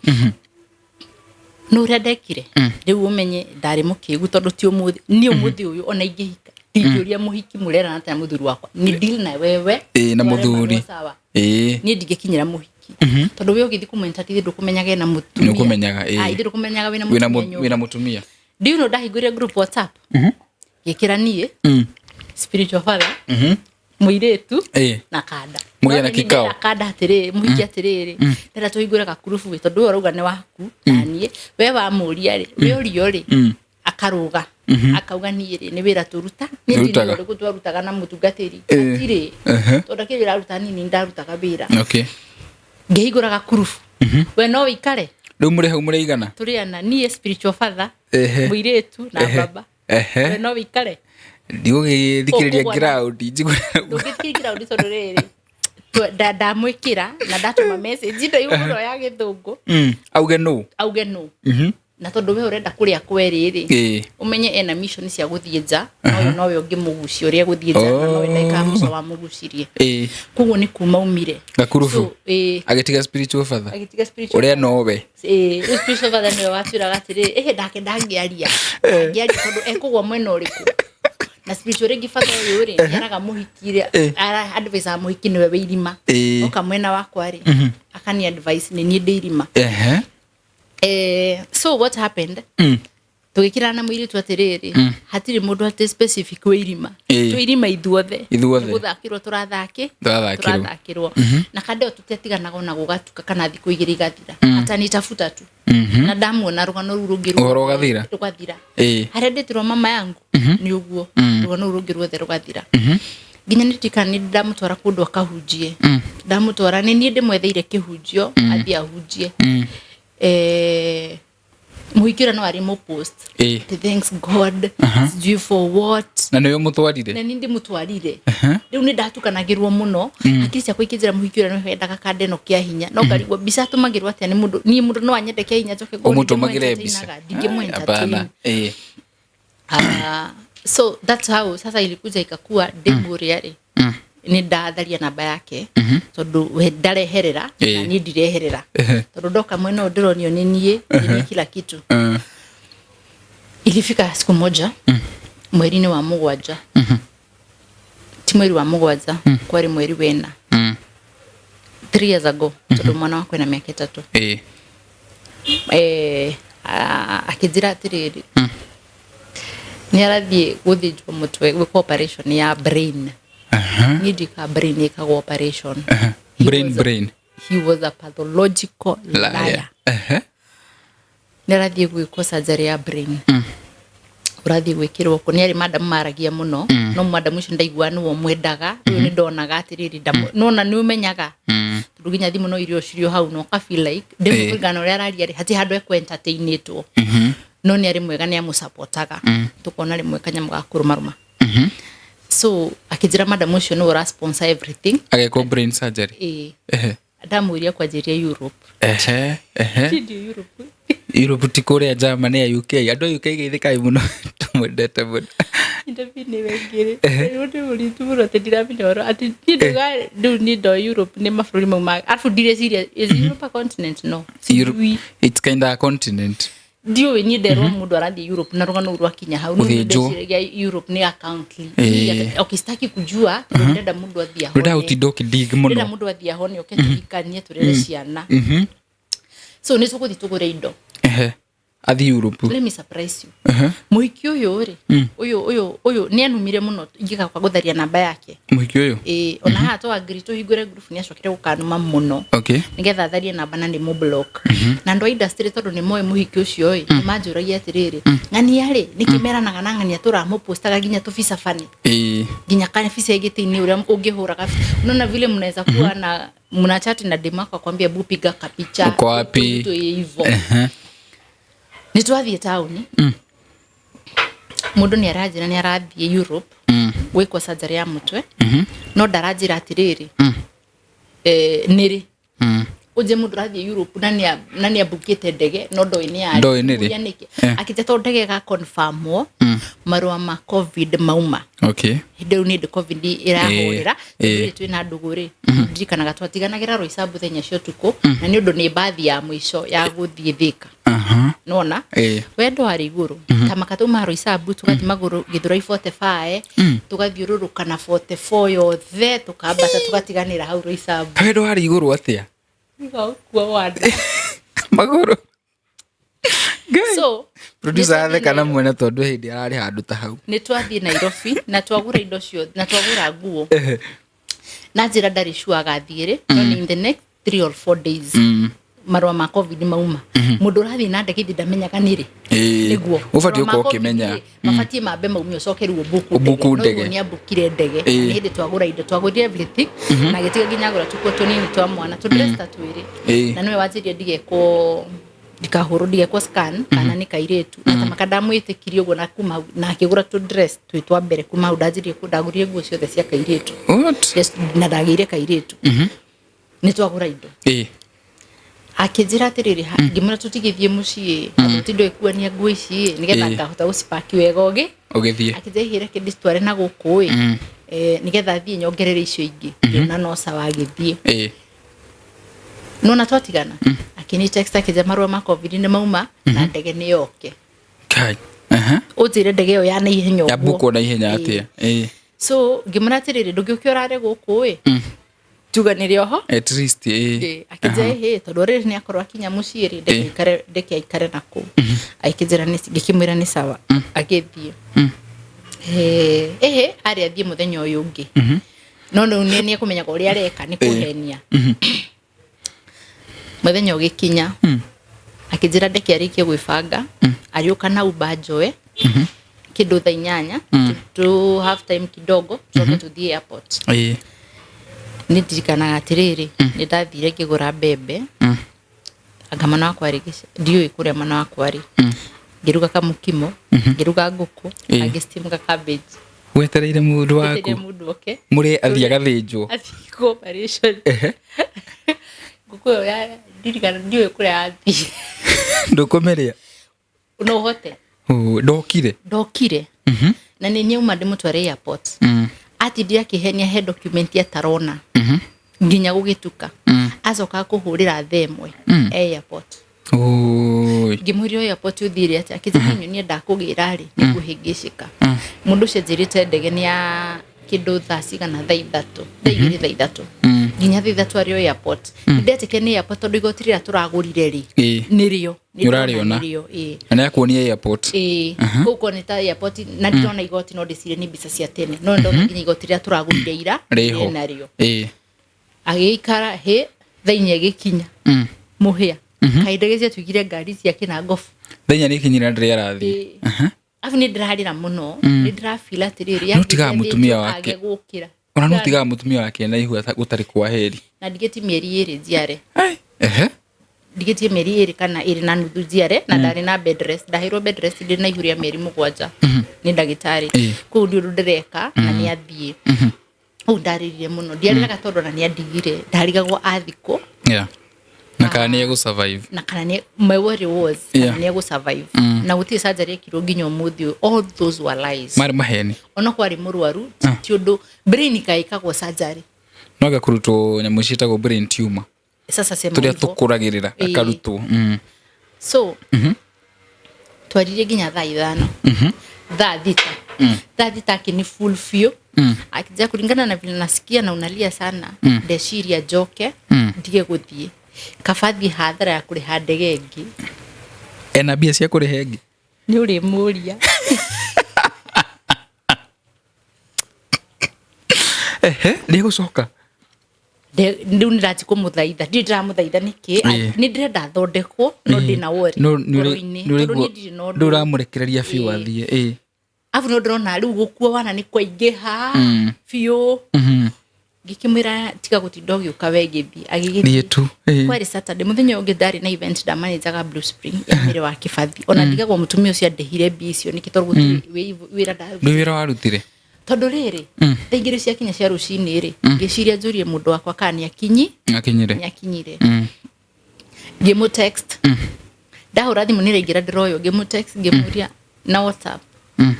No ũrĩa ndekire rĩu, ũmenye ndarĩ mũkĩgu, tondũ ti ũmũthĩ, niĩ ũmũthĩ ũyũ ona ingĩhika ndingĩũria mũhiki mũrerana atĩa na mũthuri wakwa, ni deal na wewe. Na twarema mũthuri. no sawa. Niĩ ndingĩkinyĩra mũhiki tondũ we ũgĩthiĩ kũmwentertain ndũkũmenyaga ena mũtumia. Nĩũkũmenyaga, ĩĩ. Ah, ithuĩ ndũkũmenyaga wĩna Wĩna mũtumia wĩna nyũmba. mũtumia. Do you know ndahingũrire group WhatsApp, ngĩkĩra niĩ, spiritual father, mũirĩtu na kanda. Mũgĩe na No, nĩ kikao. ndera kanda atĩrĩrĩ, mũhiki atĩrĩrĩ, ndĩrenda tũhingũre gakurubu ĩ, tondũ we ũrauga nĩ waku na niĩ we wamũria rĩ, we ũrio rĩ, akarũga akauga niĩ rĩ nĩ wĩra tũruta niĩ ndirĩ Tũrutaga. ũrĩkũ twarutaga na mũtungatĩri hatirĩ, tondũ akĩrĩ wĩra aruta nini ndarutaga wĩra. Ngĩhingũra gakurubu, we no wĩikare. Rĩu mũrĩ hau mũrĩ igana? Tũrĩ ana, niĩ, spiritual father, mũirĩtu na baba. We no wĩikare. Ndigũgĩthikĩrĩria. Ũkũgwa Ground njigue. Ndũngĩthikĩrĩria ground tondũ rĩrĩ ndamwĩkĩra na ndatũma message ndaigu mũno ya gĩthũngũ. Auge no. Auge no, na tondũ we ũrenda kũrĩa kwerĩ rĩ, ũmenye ena mission cia gũthiĩ nja na ũyũ nowe ũngĩmũgucia ũrĩa gũthiĩ nja, na nowe ndagĩka ya mũico wamũgucirie. Koguo nĩ kuma umire. Gakurubu. So, Agĩtiga spiritual father. Agĩtiga spiritual Ũrĩa nowe. Rĩu spiritual father nĩwe watwĩraga atĩrĩrĩ, ĩhĩ ndake ndangĩaria ndangĩaria tondũ ekũgwa mwena ũrĩkũ, na spiritual rĩngĩ father ũyũ rĩ nĩaraga mũhiki rĩ, ara advise mũhiki nĩwe wĩ irima. Oka mwena wakwa rĩ, akani advice nĩ niĩ ndĩ irima. So what happened, tũgĩkĩrana na mũirĩtu atĩrĩrĩ, hatirĩ mũndũ atĩ specific wĩ irima. Twĩ irima ithuothe. Ithuothe. Nĩ gũthakĩrwo tũrathakĩ. Tũrathakĩrwo. Tũrathakĩrwo na kanda ĩyo tũtiatiganaga ona gũgatuka kana thikũ 2 igathira, atanitafuta tu na ndamuona rũgano rũu rũngĩ Ũhoro ũgathira. Rũgathira. Harĩa ndĩtirwo mama yangu nĩ ũguo rũgano rũu rũngĩ ruothe rũgathira, nginya nĩ ndirikana nĩ ndamũtwara kũndũ akahunjie. Ndamũtwara, nĩ niĩ ndĩmwetheire kĩhunjio athiĩ ahunjie. Mũhiki ũrĩa no arĩ mũpost. Atĩ thanks God, sijui for what. Na nĩwe mũtwarire? Na nĩ ndĩmũtwarire. Rĩu nĩ ndatukanagĩrwo mũno, hakiri ciakwa ikĩnjĩra mũhiki ũrĩa nĩwe wendaga kanda ĩno kĩa hinya, no ngarigwo mbica atũmagĩrwo atĩa nĩ mũndũ. Niĩ mũndũ no anyende kĩa hinya njoke ngorwo Ũmũtũmagĩre mbica? ndingĩmũ-entertainaga, ndingĩmũ-entertain. Hapana. Ah, so that's how sasa ilikuja ikakuwa ndĩmũrĩa rĩ, nĩ ndatharia namba yake tondũ we ndareherera na niĩ ndireherera, tondũ ndoka mwena ũyũ ndĩronio nĩ niĩ, nĩ niĩ kila kitu. Ilifika siku moja mweri-inĩ wa mũgwanja, ti mweri wa mũgwanja, kwarĩ mweri wena, 3 years ago, tondũ mwana wakwa ena mĩaka 3. Akĩnjĩra atĩrĩrĩ, nĩ arathiĩ gũthĩnjwo mũtwe, gwĩkwo operation ya brain. Niĩ ndikaga brain ĩkagwo operation. He Brain, brain. He was a pathological liar. Liar. Nĩ arathiĩ gwĩkwo surgery ya brain, ũrathiĩ gwĩkĩrwo kũ. Nĩ arĩ madamu maragia mũno, no madamu ũcio ndaiguaga nĩwe ũmwendaga. Ũyũ nĩ ndonaga atĩrĩrĩ, nona nĩ ũmenyaga tondũ nginya thimũ no irio cirio hau na ũka feel like ndĩmũkũringana na ũrĩa araria rĩ, hatirĩ handũ ekũ-entertainĩtwo, no nĩ arĩ mwega, nĩ amũsapotaga, tũkona rĩmwe kanyamũ ga kũrũmarũma. So akĩnjĩra madamu ũcio nĩwe ũra sponsor everything. Agekwo brain surgery. Ĩĩ. Ndamwĩria kwanjĩria Europe. Ehe. Ehe. Ndio Europe. Europe ti kũrĩa Germany ya UK. Andũ a UK geithĩkai mũno, tũmwendete mũno. Interview nĩ wengĩrĩ rĩu nĩ mũritũ mũno atĩ ndiramenya ũhoro atĩ niĩ nduga rĩu niĩ ndo Europe nĩ mabũrũri mau ma arabu ndireciria, is Europe a continent? No. Europe, sijui. it's kind of a continent. Ndiũĩ niĩ nderwo mũndũ arathiĩ Europe na rũgano rũu rwakinya hau. Nĩ Gũthĩnjwo. ndeciragia Europe nĩ account. Okay, sitaki kujua tondũ ndĩrenda mũndũ athiĩ Ndũrenda ahone. gũtinda ũkĩdig Ndĩrenda mũno. mũndũ athiĩ ahone, oke tũhikanie, tũrere ciana. So nĩ tũgũthiĩ tũgũre indo. Ehe, athiĩ Europe. Let me surprise you. Mũhiki ũyũ rĩ, ũyũ ũyũ ũyũ nĩ anumire mũno ingĩgakwa gũtharia namba yake. Mũhiki ũyũ? Ĩĩ, ona haha twa agree tũhingũre group, nĩ acokire gũkanuma mũno nĩgetha atharie namba na nĩ mũ block. Na andũ a industry, tondũ nĩ moĩ mũhiki ũcio ĩ, nĩ manjũragia atĩrĩrĩ, ng'ania rĩ, nĩkĩ meranaga na ng'ania tũramũpostaga nginya tũbica bani, nginya kabica gĩtĩ-inĩ ũrĩa ũngĩhũraga? Unaona vile mnaweza kuwa na mnachati na demako akwambia, "Bu piga kapicha." Uko wapi? Hivyo nĩ twathiĩ taũni, mũndũ nĩ aranjĩra nĩ arathiĩ Europe gwĩkwo surgery ya mũtwe, no ndaranjĩra atĩrĩrĩ, nĩrĩ ũnje mũndũ ũrathiĩ Europe na nĩ ambukĩte ndege no ndoĩ nĩ yarĩ. Ndoĩ nĩ rĩ. Ngĩmũũria nĩkĩ. Akĩnjĩra tondũ ndege ĩgaconfirmwo marũa ma COVID mauma. Hĩndĩ ĩyo nĩ hĩndĩ COVID ĩrahũrĩra. Tondũ rĩ twĩna ndũgũ rĩ, ndirikanaga twatiganagĩra Roysambu thaa 4 cia ũtukũ, na nĩ ũndũ nĩ mbathi ya mũico ya gũthiĩ Thĩka. Nona wendo warĩ igũrũ ta maka tauma Roysambu tũgathiĩ magũrũ Gĩthũrai 45, tũgathiũrũrũka na 44 yothe, tũkambata, tũgatiganĩra hau Roysambu. Wendo warĩ igũrũ atĩa? Gũkua wanda. Magũrũ. Ngai. So Producer nĩtwathiĩ atheka na Nairobi. mwena tondũ hĩndĩ ararĩ handũ ta hau. Nĩ twathiĩ Nairobi na twagũra indo ciothe na twagũra nguo na njĩra ndarĩ sure agathiĩ rĩ, no nĩ in the next 3 or 4 days marũa ma COVID mauma. Mũndũ ũrathiĩ na ndege ithi ndamenyaga nĩ rĩ. Nĩguo Ũbatiĩ Marũa ma gũkorwo COVID ũkĩmenya. rĩ, mabatiĩ mambe maumie ũcoke rĩu ũmbuku Ũmbuku ndege. ndege. No rĩu nĩ ambukire ndege. Nĩ hĩndĩ twagũra indo, twagũrire everything na agĩtiga nginya agũra tũkuo tũnini twa mwana, tũdress ta twĩrĩ. Na nĩwe wanjĩrire ndigekwo, ndikahũrwo, ndigekwo scan kana nĩ kairĩtu, na tamaka ndamwĩtĩkirie ũguo, na kuma hau na akĩgũra tũ dress twĩ twa mbere. Kuma hau ndanjirie ndagũrire nguo ciothe cia kairĩtu. What? Yes, na ndagĩire kairĩtu. Nĩ twagũra indo. Akĩnjĩra atĩrĩrĩ, ngĩmwĩra tũtigĩthiĩ mũciĩ tũtinde ũgĩkuania nguo ici ĩ, nĩgetha ngahota gũcipaki wega ũgĩ. Ũgĩthiĩ. Akĩnjĩra ihĩ reke ndĩcitware na gũkũ ĩ, nĩgetha thiĩ nyongerere icio ingĩ. Ngĩona no sawa, agĩthiĩ. Nona twatigana akĩni text akĩnjĩra marũa ma COVID nĩ mauma na ndege nĩ yoke. Kai. Aha. Ũnjĩre ndege ĩyo ya naihenya ũguo. Yambukwo na ihenya atĩa? So ngĩmwĩra atĩrĩrĩ, ndũngĩũke ũrare gũkũ ĩ, tuganĩre oho. At least. Akĩnjĩra ĩhĩ, tondũ rĩrĩ nĩ akorwo akinya mũciĩ rĩ, ndeke aikare, ndeke aikare na kũu. Akĩnjĩra nĩ, ngĩkĩmwĩra nĩ sawa. Agĩthiĩ. Ĩhĩ arĩ athiĩ mũthenya ũyũ ũngĩ, no rĩu nĩ ekũmenyaga ũrĩa areka nĩ kũhenia. Mũthenya ũgĩkinya, akĩnjĩra ndeke arĩkie gwĩbanga, arĩũka na Uber njoe kĩndũ thaa 8, tu have time kidogo, tucoke tũthiĩ airport. Nĩ ndirikanaga atĩrĩrĩ, nĩ ndathire ngĩgũra mbembe. Anga mwana wakwa arĩ ndiũĩ kũrĩa mwana wakwa arĩ. Ngĩruga kamũkimo, ngĩruga ngũkũ, na ngĩ-steam ka cabbage. Wetereire mũndũ Wetereire waku. Mũndũ oke. Mũrĩ athiĩ agathĩnjwo. Athiĩ kwa operation. Ngũkũ ĩyo ya ndirikana ndiũĩ kũrĩa yathire. Ndũkũmĩrĩa. No ũhote. Oh, ndokire. Ndokire na nĩ nyauma ndĩmũtware airport. Atindire akĩhenia he document atarona nginya gũgĩtuka. Acokaga kũhũrĩra thaa 1 e airport. Oi. Ngĩmwĩra airport ũthire atĩa? Akĩnjĩra nyonie ndakũgĩra rĩ, nĩ kũhĩngĩcĩka. Mũndũ ũcio anjĩrĩte ndege nĩ ya kĩndũ thaa cigana, thaa 3, thaa 2, thaa 3, nginya thaa 3 arĩ o airport. Ndetĩkia nĩ airport tondũ igoti rĩrĩa tũragũrire rĩ, nĩrĩo. Nĩ ũrarĩona? Nĩrĩo, ĩĩ. Na nĩ akuonia airport. Ĩĩ, kũu korwo nĩ ta airport na ndĩrona igoti, no ndĩcirie nĩ mbica cia tene, no ndona nginya igoti rĩrĩa tũragũrire ira Rĩho. narĩo. Agĩikara hĩ, thaa 4 ĩgĩkinya. Mũhĩa kaĩ ndege ciatuĩkire ngari cia kĩnangobu. Thaa 4 nĩ ikinyire na ndĩrĩ arathiĩ. Arabu nĩ ndĩrarĩra mũno, nĩ ndĩrafeel atĩrĩrĩ, No tigaga mũtumia wake. age gũkĩra. Ona no tigaga mũtumia wake na ihu gũtarĩ kwa heri. Na ndigĩtie mĩeri 2 njiare. Ehe. Ndigĩtie mĩeri 2 kana 2.5 njiare, na ndarĩ na bed rest. Ndaheirwo bed rest ndĩ na ihu rĩa mĩeri 7 nĩ ndagĩtarĩ. Kũu nĩ ũndũ ndĩreka na nĩ athiĩ ũu. Ndarĩrire mũno, ndiarĩraga tondũ ona nĩ andigire, ndarigagwo athikũ. Yeah. Na kana nĩ egũ survive. Na kana nĩ, my worry was kana nĩ egũ survive. Na gũtirĩ surgery ekirwo nginya ũmũthĩ ũyũ. All those were lies. Marĩ maheni. Ona kwarĩ mũrwaru, ti ũndũ brain ikaĩkagwo surgery. No age kũrutwo nyamũ ciĩtagwo brain tumor. Sasa sema Tũrĩa hivyo. tũkũragĩrĩra akarutwo. So Twaririe nginya thaa 5, thaa 6, thaa 6 akini full biũ, akija kulingana na vile nasikia na unalia sana, ndeciria njoke ndige gũthiĩ, kaba thiĩ hathara ya kũrĩha ndege ĩngĩ. Ena mbia cia kũrĩha ĩngĩ? Nĩ ũrĩmũria. Ehe, nĩ gũcoka. Rĩu nĩ ndathi kũmũthaitha, ndirĩ ndĩramũthaitha nĩkĩ. Nĩ ndĩrenda thondekwo, no ndĩna worry ngoro-inĩ tondũ niĩ ndirĩ na ũndũ. Ndũramũrekereria biũ athiĩ, ĩĩ. Arabu no ndĩrona rĩu gũkua wana nĩ kwaingĩha biũ. Ngĩkĩmwĩra tiga gũtinda ũgĩũka, we gĩthiĩ. Thiĩ Agĩgĩthiĩ. Tu, ĩĩ. Kwarĩ Saturday, mũthenya ũyũ ũngĩ ndarĩ na event ndamanajaga Blue Spring ya mwĩrĩ wa Kĩbathi. Ona ndigagwo mũtumia ũcio andĩhire mbia icio nĩkĩ, tondũ gũtirĩ wĩra ndarutire. Ndũ wĩra warutire. Tondũ rĩrĩ, thaa 2 ciakinya cia rũcinĩ rĩ, ngĩciria njũrie mũndũ wakwa kana nĩ Akinyire. Nĩakinyire. Ngĩmũ text, ndahũra thimũ nĩ raingĩra ndĩroywo, ngĩmũ text ngĩmũria na WhatsApp,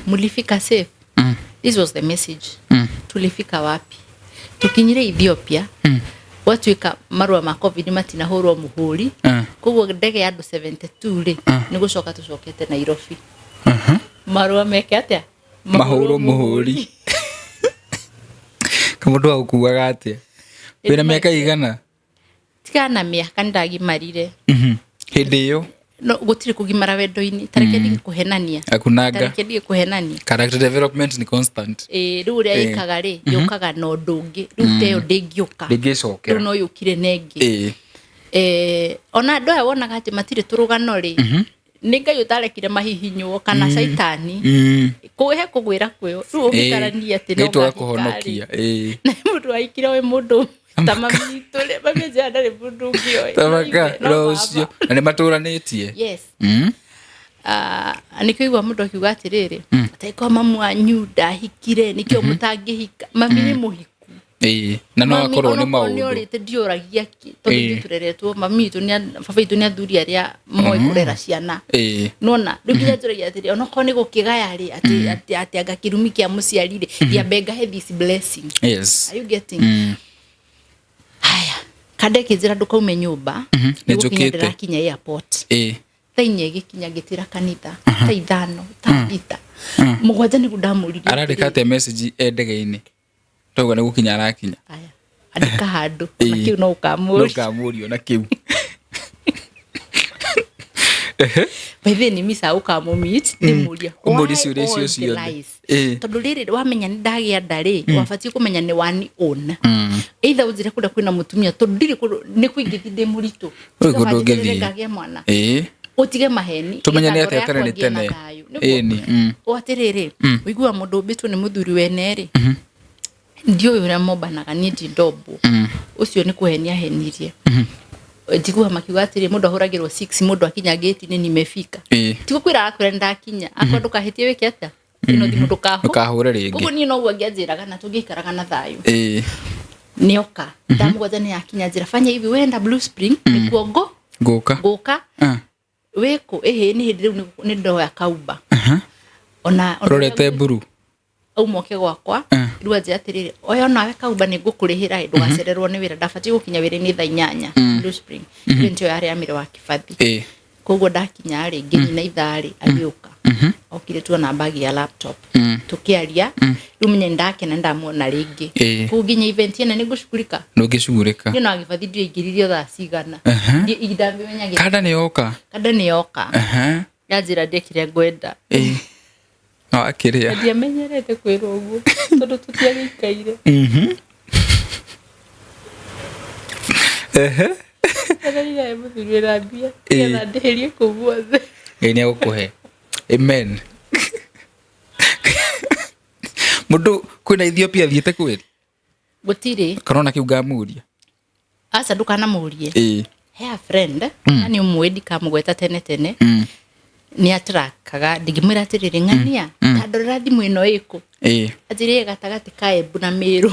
"Mulifika safe?" This was the message: "Tulifika wapi? Tukinyire Ethiopia, gwatuĩka marũa ma COVID matinahũrwo mũhũri, koguo ndege ya andũ 72 rĩ, nĩ gũcoka tũcokete Nairobi, marũa meke atĩa?" Mahũrwo mũhũri. Kamũndũ agũkuaga atĩa wĩna mĩaka igana? Tigana na mĩaka, nĩ ndagimarire. Hĩndĩ ĩyo. No gũtirĩ kũgimara wendo-inĩ, tareke ndige kũhenania. Akunanga. Tareke ndige kũhenania. Character development ni constant. Ĩĩ, rĩu ũrĩa ĩkaga rĩ, yũkaga na ũndũ ũngĩ, rĩu ta ĩyo ndĩngĩũka. Ndĩngĩcokera. Rĩu no yũkire na ĩngĩ. Ona andũ aya wonaga atĩ matirĩ tũrũgano rĩ, nĩ Ngai ũtarekire mahihinywo kana caitani kũhe kũgwĩra kwĩo, rĩu ũngĩtarania atĩ no Ngai twaga ngahika rĩ. kũhonokia, ĩĩ. Na mũndũ ahikire wĩ mũndũ ta mami witũ rĩ, mami anjĩra ndarĩ mũndũ ũngĩ oĩ. Tamaka No no baba. ũcio na nĩ matũranĩtie. Yes. Ah, nĩkĩo igua mũndũ akiuga atĩrĩrĩ, ataikwa mamu wanyu ndahikire nĩkĩo mũtangĩhika, mami nĩ mũhiku. Ĩĩ, na no Mami, akorwo nĩ onokorwo nĩ maũndũ. orĩte, ndioragia kĩ, tondũ ithuĩ tũreretwo mami witũ baba witũ nĩ athuri arĩa moĩ kũrera ciana. Nona rĩu nginya njũragia atĩrĩ, onokorwo nĩ gũkĩgaya rĩ, atĩ anga kĩrumi kĩa mũciari rĩ, kĩambe ngahe this blessing. Yes. Are you getting? Haya, kanda ĩkĩnjĩra ndũkaume nyũmba. Nĩ nĩgũkinya njũkĩte. Ndĩrakinya airport thaa 4, ĩgĩkinya ngĩtĩra kanitha thaa 5, thaa 6, 7 nĩguo ndamũririe. Arandĩka atĩa message e ndege-inĩ? Tauga nĩ gũkinya arakinya. Aya, andĩka handũ na kĩu no No ũkamũria. ũkamũrio na kĩu. By the way, nĩ misa ũkamũmeet ndĩmũrie Ũmũrie why ciũria icio all the ciothe. lies? Tondũ rĩrĩ, wamenya nĩ ndagĩa nda rĩ, wabatiĩ kũmenya nĩ one own, either ũnjĩre kũrĩa kwĩna mũtumia, tondũ ndirĩ kũndũ nĩ kũingĩthi ndĩ mũritũ. Gũtirĩ Tiga kũndũ wanjĩtĩrĩre ũngĩthiĩ. ngagĩa mwana, ũtige maheni. Tũmenyane nĩgetha atĩa ngoro tene nĩ yakwa ngĩe na tene. thayũ. Nĩguo. Ĩni. O atĩrĩrĩ, ũiguaga mũndũ ũmbĩtwo nĩ mũthuri wene rĩ, ndiũĩ ũrĩa mombanaga, niĩ ndi ndombwo ũcio nĩ kũhenia henirie. Njiguaga makiuga atĩrĩ, mũndũ ahũragĩrwo 6, mũndũ akinya gate-inĩ, "Nimefika." Tiguo kwĩra akwĩra nĩndakinya, akorwo ndũkahĩtie wĩke atĩa, ĩno thimũ ndũkahũ Ndũkahũre rĩngĩ. Ũguo niĩ noguo angĩanjĩraga na tũngĩikaraga na thayũ. Nĩoka thaa 7 nĩ yakinya, njĩra, "Fanya hivi, wenda Blue Spring nĩkuo ngo Ngũka. Ngũka." Wĩkũ? Ĩhĩ, nĩ hĩndĩ rĩu nĩ ndoya kauba ona Ũrorete mburu. Auma oke gwakwa. Rĩu anjĩra atĩrĩrĩ, "Oya onawe kauba, nĩ ngũkũrĩhĩra ĩ, ndũgacererwo nĩ wĩra." Ndabatiĩ gũkinya wĩra-inĩ thaa 8 Blue Spring, event ĩyo yarĩ ya Mĩrĩ wa Kĩbathi. Koguo ndakinya rĩ, ngĩnyina ithaa rĩ, agĩũka, okire tuona bagi ya laptop, tũkĩaria. Rĩu menye ndakena ndamuona rĩngĩ. Koguo nginya event ĩno nĩ ngũcugurika. Ndũngĩcugurĩka. Niĩ na Gĩbathi ndiaingĩririo thaa cigana. Ndamĩmenya Kanda nĩ yoka. Kanda nĩ yoka. Yanjĩra ndĩe kĩrĩa ngwenda. No akĩrĩa. Ndiamenyerete kwĩrwo ũguo tondũ tũtiagĩikaire. Ereire mũthuri wĩna mbia nĩgetha ndĩhĩrie kũu guothe. Ngai nĩ agũkũhe, amen. Mũndũ kwĩna Ethiopia athiĩte kwĩrĩ? Gũtirĩ. Kana ona kĩu ngamũria? Aca, ndũkanamũrie. He a friend na nĩ ũmũĩ, ndikamũgweta tene tene, nĩ atrakaga, ndingĩmwĩra atĩrĩrĩ, "Ng'ania, tandorera thimũ ĩno ĩkũ." Anjĩrĩre gatagatĩ ka Embu na Mĩrũ.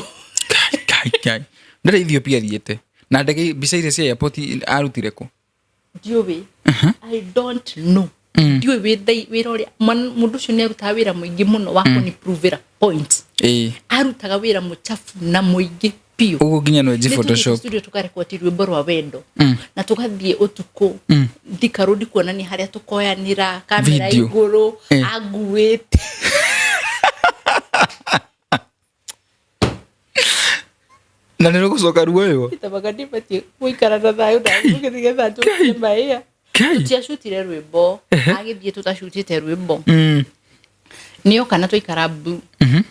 Kai, kai, kai. Ndarĩ Ethiopia athiĩte na ndege? Mbica iria cia airport arutire kũ? Ndiũĩ, I don't know, ndiũĩ wĩra ũrĩa mũndũ ũcio nĩ arutaga, wĩra mũingĩ mũno wa kũniprovĩra point. Arutaga wĩra mũchafu na mũingĩ. Biũ. Ũguo nginya no enji Nĩ tũthiĩte Photoshop. Studio tũkarekoti rwĩmbo rwa wendo na tũgathiĩ ũtukũ Thika Road kuonania harĩa tũkoyanĩra kamera Video. igũrũ Eh. anguĩte. Na nĩ rũgũcoka ruoywo. Itabaga ndibatiĩ gũikara na thayũ na nĩgetha njokie maĩa. Kai. Tũtiacutire rwĩmbo, agĩthiĩ tũtacutĩte rwĩmbo. Nĩoka na twaikara bu,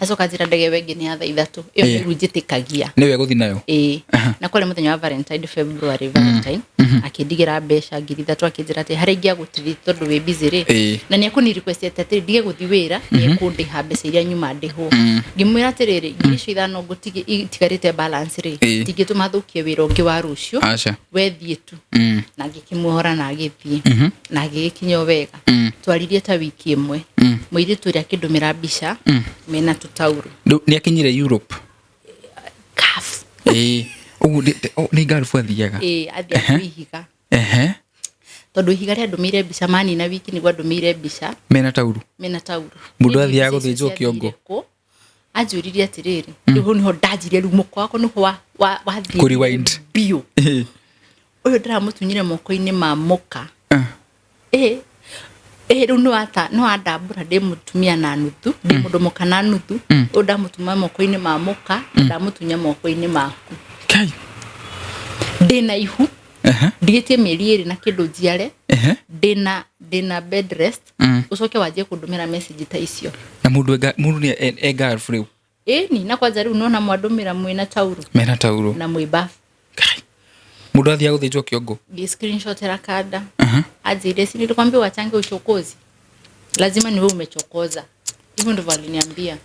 acoka njĩra ndege wengĩ nĩ ya thaa 3 ĩyo. Nĩru njĩtĩkagia. Nĩwe gũthiĩ nayo. Ĩĩ, na kwarĩ mũthenya wa Valentine, February Valentine, akĩndigĩra mbeca 3,000, akĩnjĩra atĩ harĩa ingĩagũtirĩ tondũ wĩ busy rĩ, na nĩ ekũni request atĩ ndige gũthiĩ wĩra, nĩ ekũndĩha mbeca iria nyuma ndĩhwo. Ngĩmwĩra atĩrĩrĩ, 5,000 ngũtigi itigarĩte balance rĩ, tingĩtũma thũkie wĩra ũngĩ wa rũciũ. Aca. Wethiĩ tu. Na ngĩkĩmuohora na agĩthiĩ na agĩgĩkinya o wega. Twaririe ta wiki ĩmwe, mũirĩtu ũrĩa akĩndũmĩra mbica mena tũtaurũ. Rĩu nĩ akinyire Europe. Kaf. Ĩĩ. Ũguo nĩ ngarubu athiaga. Ĩĩ, athiĩ akua ihiga. Tondũ ihiga rĩandũmĩire mbica manina wiki nĩguo andũmĩire mbica. Mena tauru. Mena taurũ. Mũndũ Niĩ athiaga mbica icio gũthĩnjwo kĩongo. ciathire kũ? Anjũririe atĩrĩrĩ, rĩu hau nĩho ndanjirie, rĩu mũkwa wakwa nĩho wathiĩ Kũ-rewind. biũ. Ũyũ ndĩramũtunyire moko-inĩ ma mũka. Ĩ ĩ, rĩu nĩwata nĩwandambũra ndĩ mũtumia na nuthu, ndĩ mũndũ mũka na nuthu. Ũyũ ndamũtuma moko-inĩ ma mũka, ndamũtunya moko-inĩ maku. Kai. Ndĩna ihu, ndigĩtie mĩeri 2 na kĩndũ njiare, ndĩna bed rest, ũcoke wanjie kũndũmĩra message ta icio. Na mũndũ nĩ e ngarubu rĩu. Ĩni, na kwanja rĩu nona mwandũmĩra mwĩna taurũ Mena tauru. na mwĩ bafu. Kai. Mũndũ athiaga gũthĩnjwo kĩongo. Ngĩ screenshotera kanda. Anjĩire, "Si nilikwambia wachange uchokozi, lazima niwe umechokoza." Hivyo ndivyo aliniambia.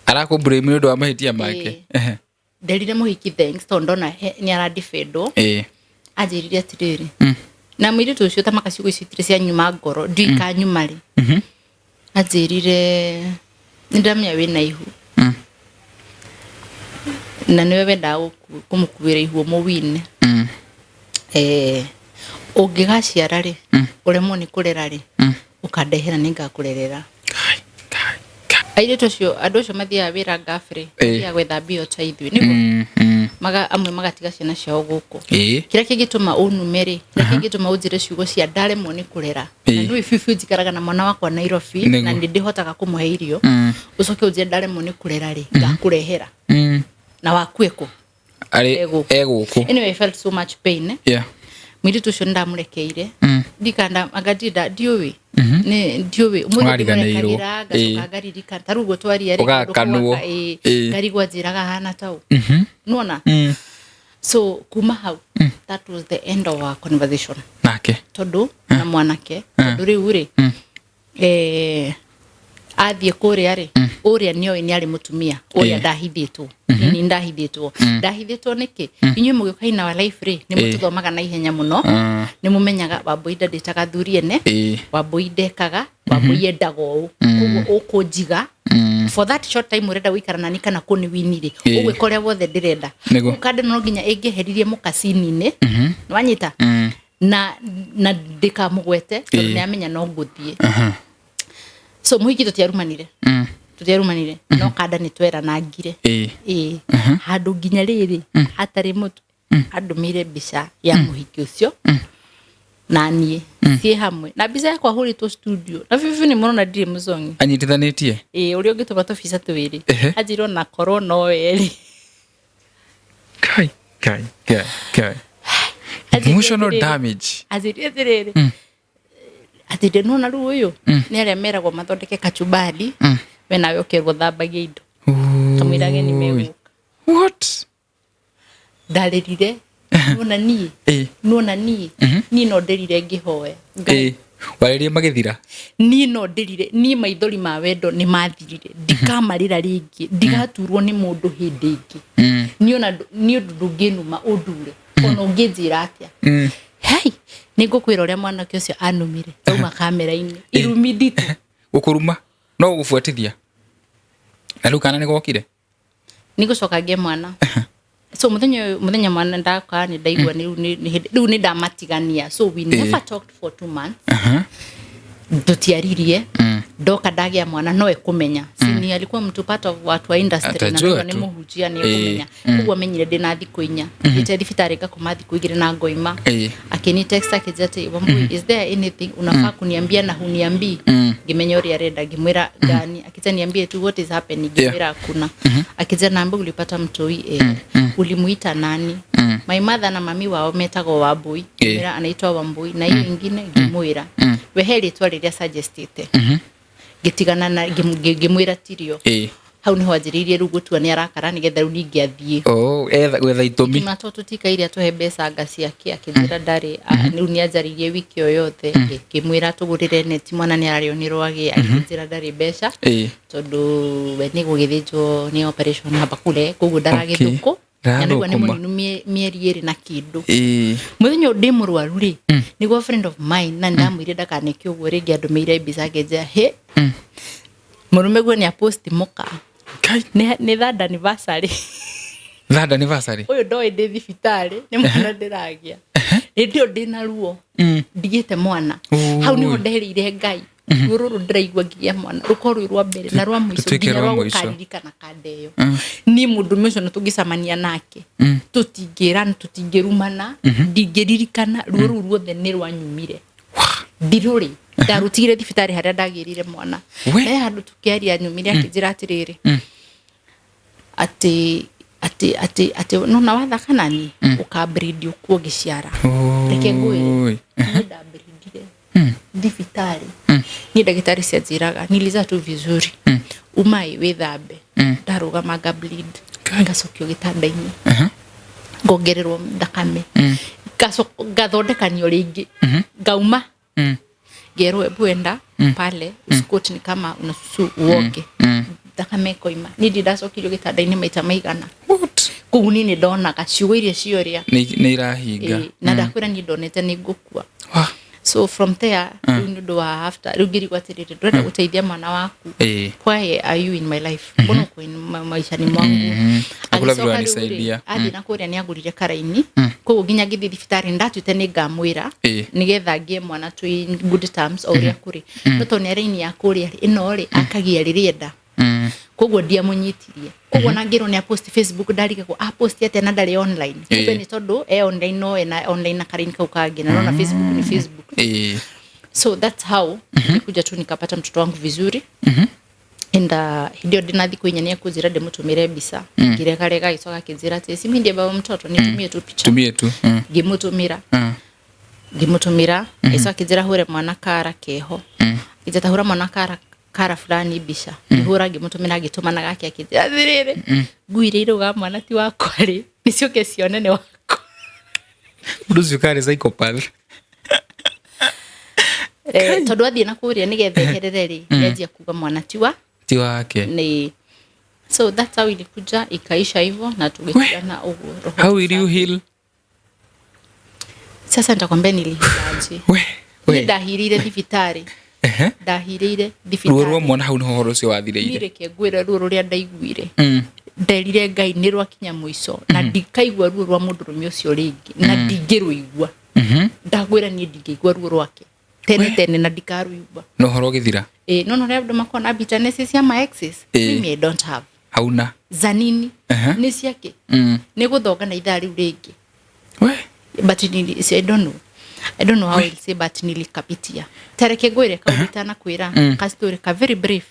Arakũblame nĩ ũndũ wa mahĩtia make. Ĩĩ. Nderire mũhiki thanks tondũ ndona nĩ aradefendwo. Anjĩrire atĩrĩrĩ, na mũirĩtu ũcio tamaka ciugo icio itirĩ cia nyuma ngoro, ndiũĩ kanyuma rĩ. Anjĩrire, "Nĩ ndamenya wĩna ihu na nĩwe wendaga kũmũkuĩra ihu ũmũwine. Ũngĩgaciara rĩ, ũremwo nĩ kũrera rĩ, ũkandehera, nĩ ngakũrerera." Kai, kai, kai. Airĩtu acio, andũ acio mathiaga wĩra ngabĩrĩ, mathiaga gwetha mbia o ta ithuĩ nĩguo. Maga, amwe magatiga ciana ciao gũkũ. Kĩrĩa kĩngĩtũma ũnume rĩ, kĩrĩa kĩngĩtũma ũnjĩre ciugo cia ndaremwo nĩ kũrera, na nĩũĩ biũ biũ njikaraga na mwana wakwa Nairobi, na nĩ ndĩhotaga kũmũhe irio, ũcoke ũnjĩre ndaremwo nĩ kũrera rĩ, ngakũrehera, na wakue kũ? Arĩ Egũkũ. Egũkũ. Anyway, I felt so much pain. Mũirĩtu ũcio nĩ ndamũrekeire. Ndikanda anga ndinda ndiũĩ, nĩ ndiũĩ ũmũthĩ. Wariganĩirwo. Ndĩmũrekagĩra, ngacoka ngaririkana ta rĩu ũguo twaria rĩ, kaũndũ kau. Ũgakanwo. Ngarigwo anjĩraga hana tau nĩwona. So kuma hau, that was the end of our conversation. Nake. Tondũ na mwanake, tondũ rĩu rĩ, athiĩ kũrĩa rĩ, ũrĩa nĩoĩ nĩ arĩ mũtumia ũrĩa. Ndahithĩtwo nĩ ndahithĩtwo nĩkĩ? Inyuĩ mũgĩũka in our life rĩ, nĩ mũtũthomaga na ihenya mũno. Nĩ mũmenyaga Wambũi ndandĩtaga thuri ene. Wambũi ndekaga, Wambũi endaga ũũ, koguo ũkũnjiga for that short time ũrenda gũikara nani kana kũni wini rĩ, ũgwĩka ũrĩa wothe ndĩrenda. Kanda no nginya ĩngĩheririe mũkacini-inĩ, nĩwanyita, na ndĩkamũgwete tondũ nĩ amenya no ngũthiĩ. So mũhiki tũtiarumanire, tũtiarumanire, no kanda nĩ tweranangire. Ĩĩ, handũ nginya rĩrĩ hatarĩ mũtwe andũmĩire mbica ya mũhiki ũcio na niĩ ciĩ hamwe, na mbica yakwa hũrĩtwo studio na bibi nĩ mũrona ndirĩ mũcongi. Anyitithanĩtie. Ĩĩ, ũrĩa ũngĩtũma tũbica twĩrĩ. Anjĩrwo na korwo no werĩ. Kai, kai, kai, kai. Anjĩrire Emotional atĩrĩrĩ- damage. Anjĩrire atĩrĩrĩ, atĩ ndĩnona rĩu ũyũ nĩ arĩa meragwo mathondeke kachumbari, we nawe ũkerwo thambagie indo kamũira ageni megũka. What? Ndarĩrire nona niĩ. Nona niĩ no ndĩrire ngĩhoya Ngai. Warĩrie magĩthira. Niĩ no ndĩrire, niĩ maithori ma wendo nĩ mathirire, ndikamarĩra rĩngĩ, ndigaturwo nĩ mũndũ hĩndĩ ĩngĩ. Niĩ ona niĩ ũndũ ndũngĩnuma ũndure ona ũngĩnjĩra atĩa. Hei, nĩ ngũkwĩra ũrĩa mwanake ũcio anumire tauma kamera-inĩ, irumi nditũ. Gũkũruma no gũgũbuatithia na rĩu kana nĩ gokire. Nĩ ngũcoka ngĩe mwana. So mũthenya ũyũ, mũthenya mwana ndaka nĩ ndaigua nĩ rĩu nĩ ndamatigania. So we never talked for 2 months. Tũtiaririe. Ndoka ndagĩa mwana no ekumenya. Si ni alikuwa mtu part of watu wa industry na Atajua nĩ tu. Mũhunjia nĩ ekumenya. Koguo amenyire ndĩna thikũ 4 thiĩte thibitarĩ ngakoma thikũ 2 na ngoima. Akini text akĩnjĩra atĩ, "Wambui, is there anything unafaa kuniambia na huniambii?" Ngĩmenya ũrĩa arenda. Ngĩmwĩra gani. Akija, "Niambie tu what is happening." Ngĩmwĩra hakuna. Akija, "Naambia ulipata mtoi, eh, ulimuita nani?" My mother na mami wao metagwo Wambui. Ngĩmwĩra anaitwa Wambui. Na hiyo ingine ngĩmwĩra we he rĩtwa rĩrĩa suggestĩte. Ngĩtigana na ngĩmwĩra tirio. Hau niho anjĩrĩirie rĩu gũtua nĩ arakara nĩgetha rĩu ningĩ athiĩ. Oh, etha gwetha itũmi. Ngĩma to tũtikaire atũhe mbeca anga ciake. Akĩnjĩra ndarĩ. Rĩu nĩ anjarĩirie wiki o yothe. Ngĩmwĩra tũgũrĩre neti, mwana nĩ ararĩo nĩ rwagĩ. Akĩnjĩra ndarĩ mbeca tondũ we nĩ gũgĩthĩnjwo, nĩ operation hapa kule, koguo ndaragĩthũkũ na nĩguo nĩ Ndarathũkũma. mũninu mĩeri 2 na kĩndũ. Mũthenya ũyũ ndĩ mũrwaru rĩ, nĩguo friend of mine, na ndamwĩire ndakaneke ũguo rĩngĩ, andũmĩire mbica akĩnjĩra he mũrũme guo nĩ apost mũka. Kai. Nĩ third anniversary. Third anniversary. Ũyũ ndoĩ ndĩ thibitarĩ nĩ mwana ndĩragĩa. Hĩndĩ ĩyo ndĩna ruo ndigĩte mwana. Hau nĩho nderĩire Ngai, ruo rũrũ ndĩraigua ngĩgĩa mwana rũkorwo rwĩ rwa mbere na rwa mũico, Rũtuĩke nginya rwa rwa mũico. gũkaririkana kanda ĩyo. Niĩ mũndũrũme ũcio na tũngĩcemania nake tũtingĩrana, tũtingĩrumana, ndingĩririkana. Ruo rũu ruothe nĩ rwanyumire, ndirũrĩ ndarũtigire thibitarĩ harĩa ndagĩrire mwana. We. He handũ tũkĩaria nyumire akĩnjĩra atĩrĩrĩ, atĩ nona wathaka nani ũkambirindi ũkuo ngĩciara. Reke ngwĩre, Oi. niĩ ndambirindire thibitarĩ. Niĩ ndagĩtarĩ cianjĩraga nilizaa tu vizuri, umai wĩthambe. Ndarũgama nga bleed, ngacokio gĩtanda-inĩ, ngongererwo thakame, ngathondekanio rĩngĩ, ngauma, ngerwo ebu enda pale usikot, ni kama unasusu uoge, thakame ĩkoima. Niĩ ndi ndacokirio gĩtanda-inĩ maita maigana. What? Koguo niĩ nĩ ndonaga ciugo iria cioria. Nĩ irahinga. Na ndakwĩra niĩ ndonete nĩ ngũkua. Wah. So from there rĩu nĩ ũndũ wa after rĩu ngĩrigwo atĩrĩrĩ, ndũrenda gũteithia mwana waku, why are you in my life? Mbona uko in maishani mwangu? Hakuna vile Agĩcoka rĩu rĩ, wanisaidia. athiĩ na kũrĩa nĩ agũrire karaini. Koguo nginya ngĩthiĩ thibitarĩ ndatuĩte nĩ ngamwĩra nĩgetha ngĩe mwana twĩ in good terms o ũrĩa kũrĩ, no tondũ nĩ raini ya kũrĩa rĩ, ĩno rĩ akagia rĩrĩa enda. Koguo ndiamũnyitirie. Koguo na ngĩrwo nĩ apost Facebook, ndarigagwo apost atĩa na ndarĩ online. Kumbe nĩ tondũ e online, no ena online na karaini kau kangĩ, na nona Facebook ni Facebook. So that's how nilikuja tu nikapata mtoto wangu vizuri. And hĩndĩ ĩyo ndĩna thikũ 4 nĩ ekũnjĩra ndĩmũtũmĩre mbica. Ngĩregarega. Agĩcoka akĩnjĩra atĩ si mimi ndiye baba mtoto, nitumie tu picha. Tumie tu. Ngĩmũtũmĩra. Ngĩmũtũmĩra, agĩcoka akĩnjĩra hũre mwana kara keho. Akĩnjĩra hũra mwana kara kara fulani mbica. Ngĩhũra, ngĩmũtũmĩra, agĩtũmana gake. Akĩnjĩra atĩrĩrĩ, ngui iria irauga mwana ti wakwa rĩ, nĩciũke cione nĩ wakwa. Mũndũ ũcio karĩ psychopath. Tondũ athiĩ na kũrĩa nĩgetha eherere rĩ, nĩanjia kuga mwana ti wa Ti wake. Ni so that's how ilikuja ikaisha hivyo na tugetigana ũguo roho How will you safi. heal? Sasa nitakwambia nilihealaje. We. Niĩ We. ndahirire thibitarĩ. Ndahirĩire Ruo rwa thibitarĩ. mwana hau nĩho ũhoro ũcio Niĩ wathirĩire. reke ngwĩre, ruo rũrĩa ndaiguire, nderire Ngai nĩ rwakinya mũico na ndikaigua ruo rwa mũndũrũme ũcio rĩngĩ na ndingĩrũigua. Ndagwĩra niĩ ndingĩigua ruo rwake tene tene na ndikarũigua. Na ũhoro ũgĩthira. Ĩ, no ũrĩa andũ makoragwo na bitterness cia my exes, mimi I don't have. Hauna. Za nini? Nĩ ciake? Nĩ gũthonga na ithaa rĩu rĩngĩ. We. But I don't know how I'll say, but nilikapitia. Tareke ngwĩre kau itanakwĩra ka story ka very brief.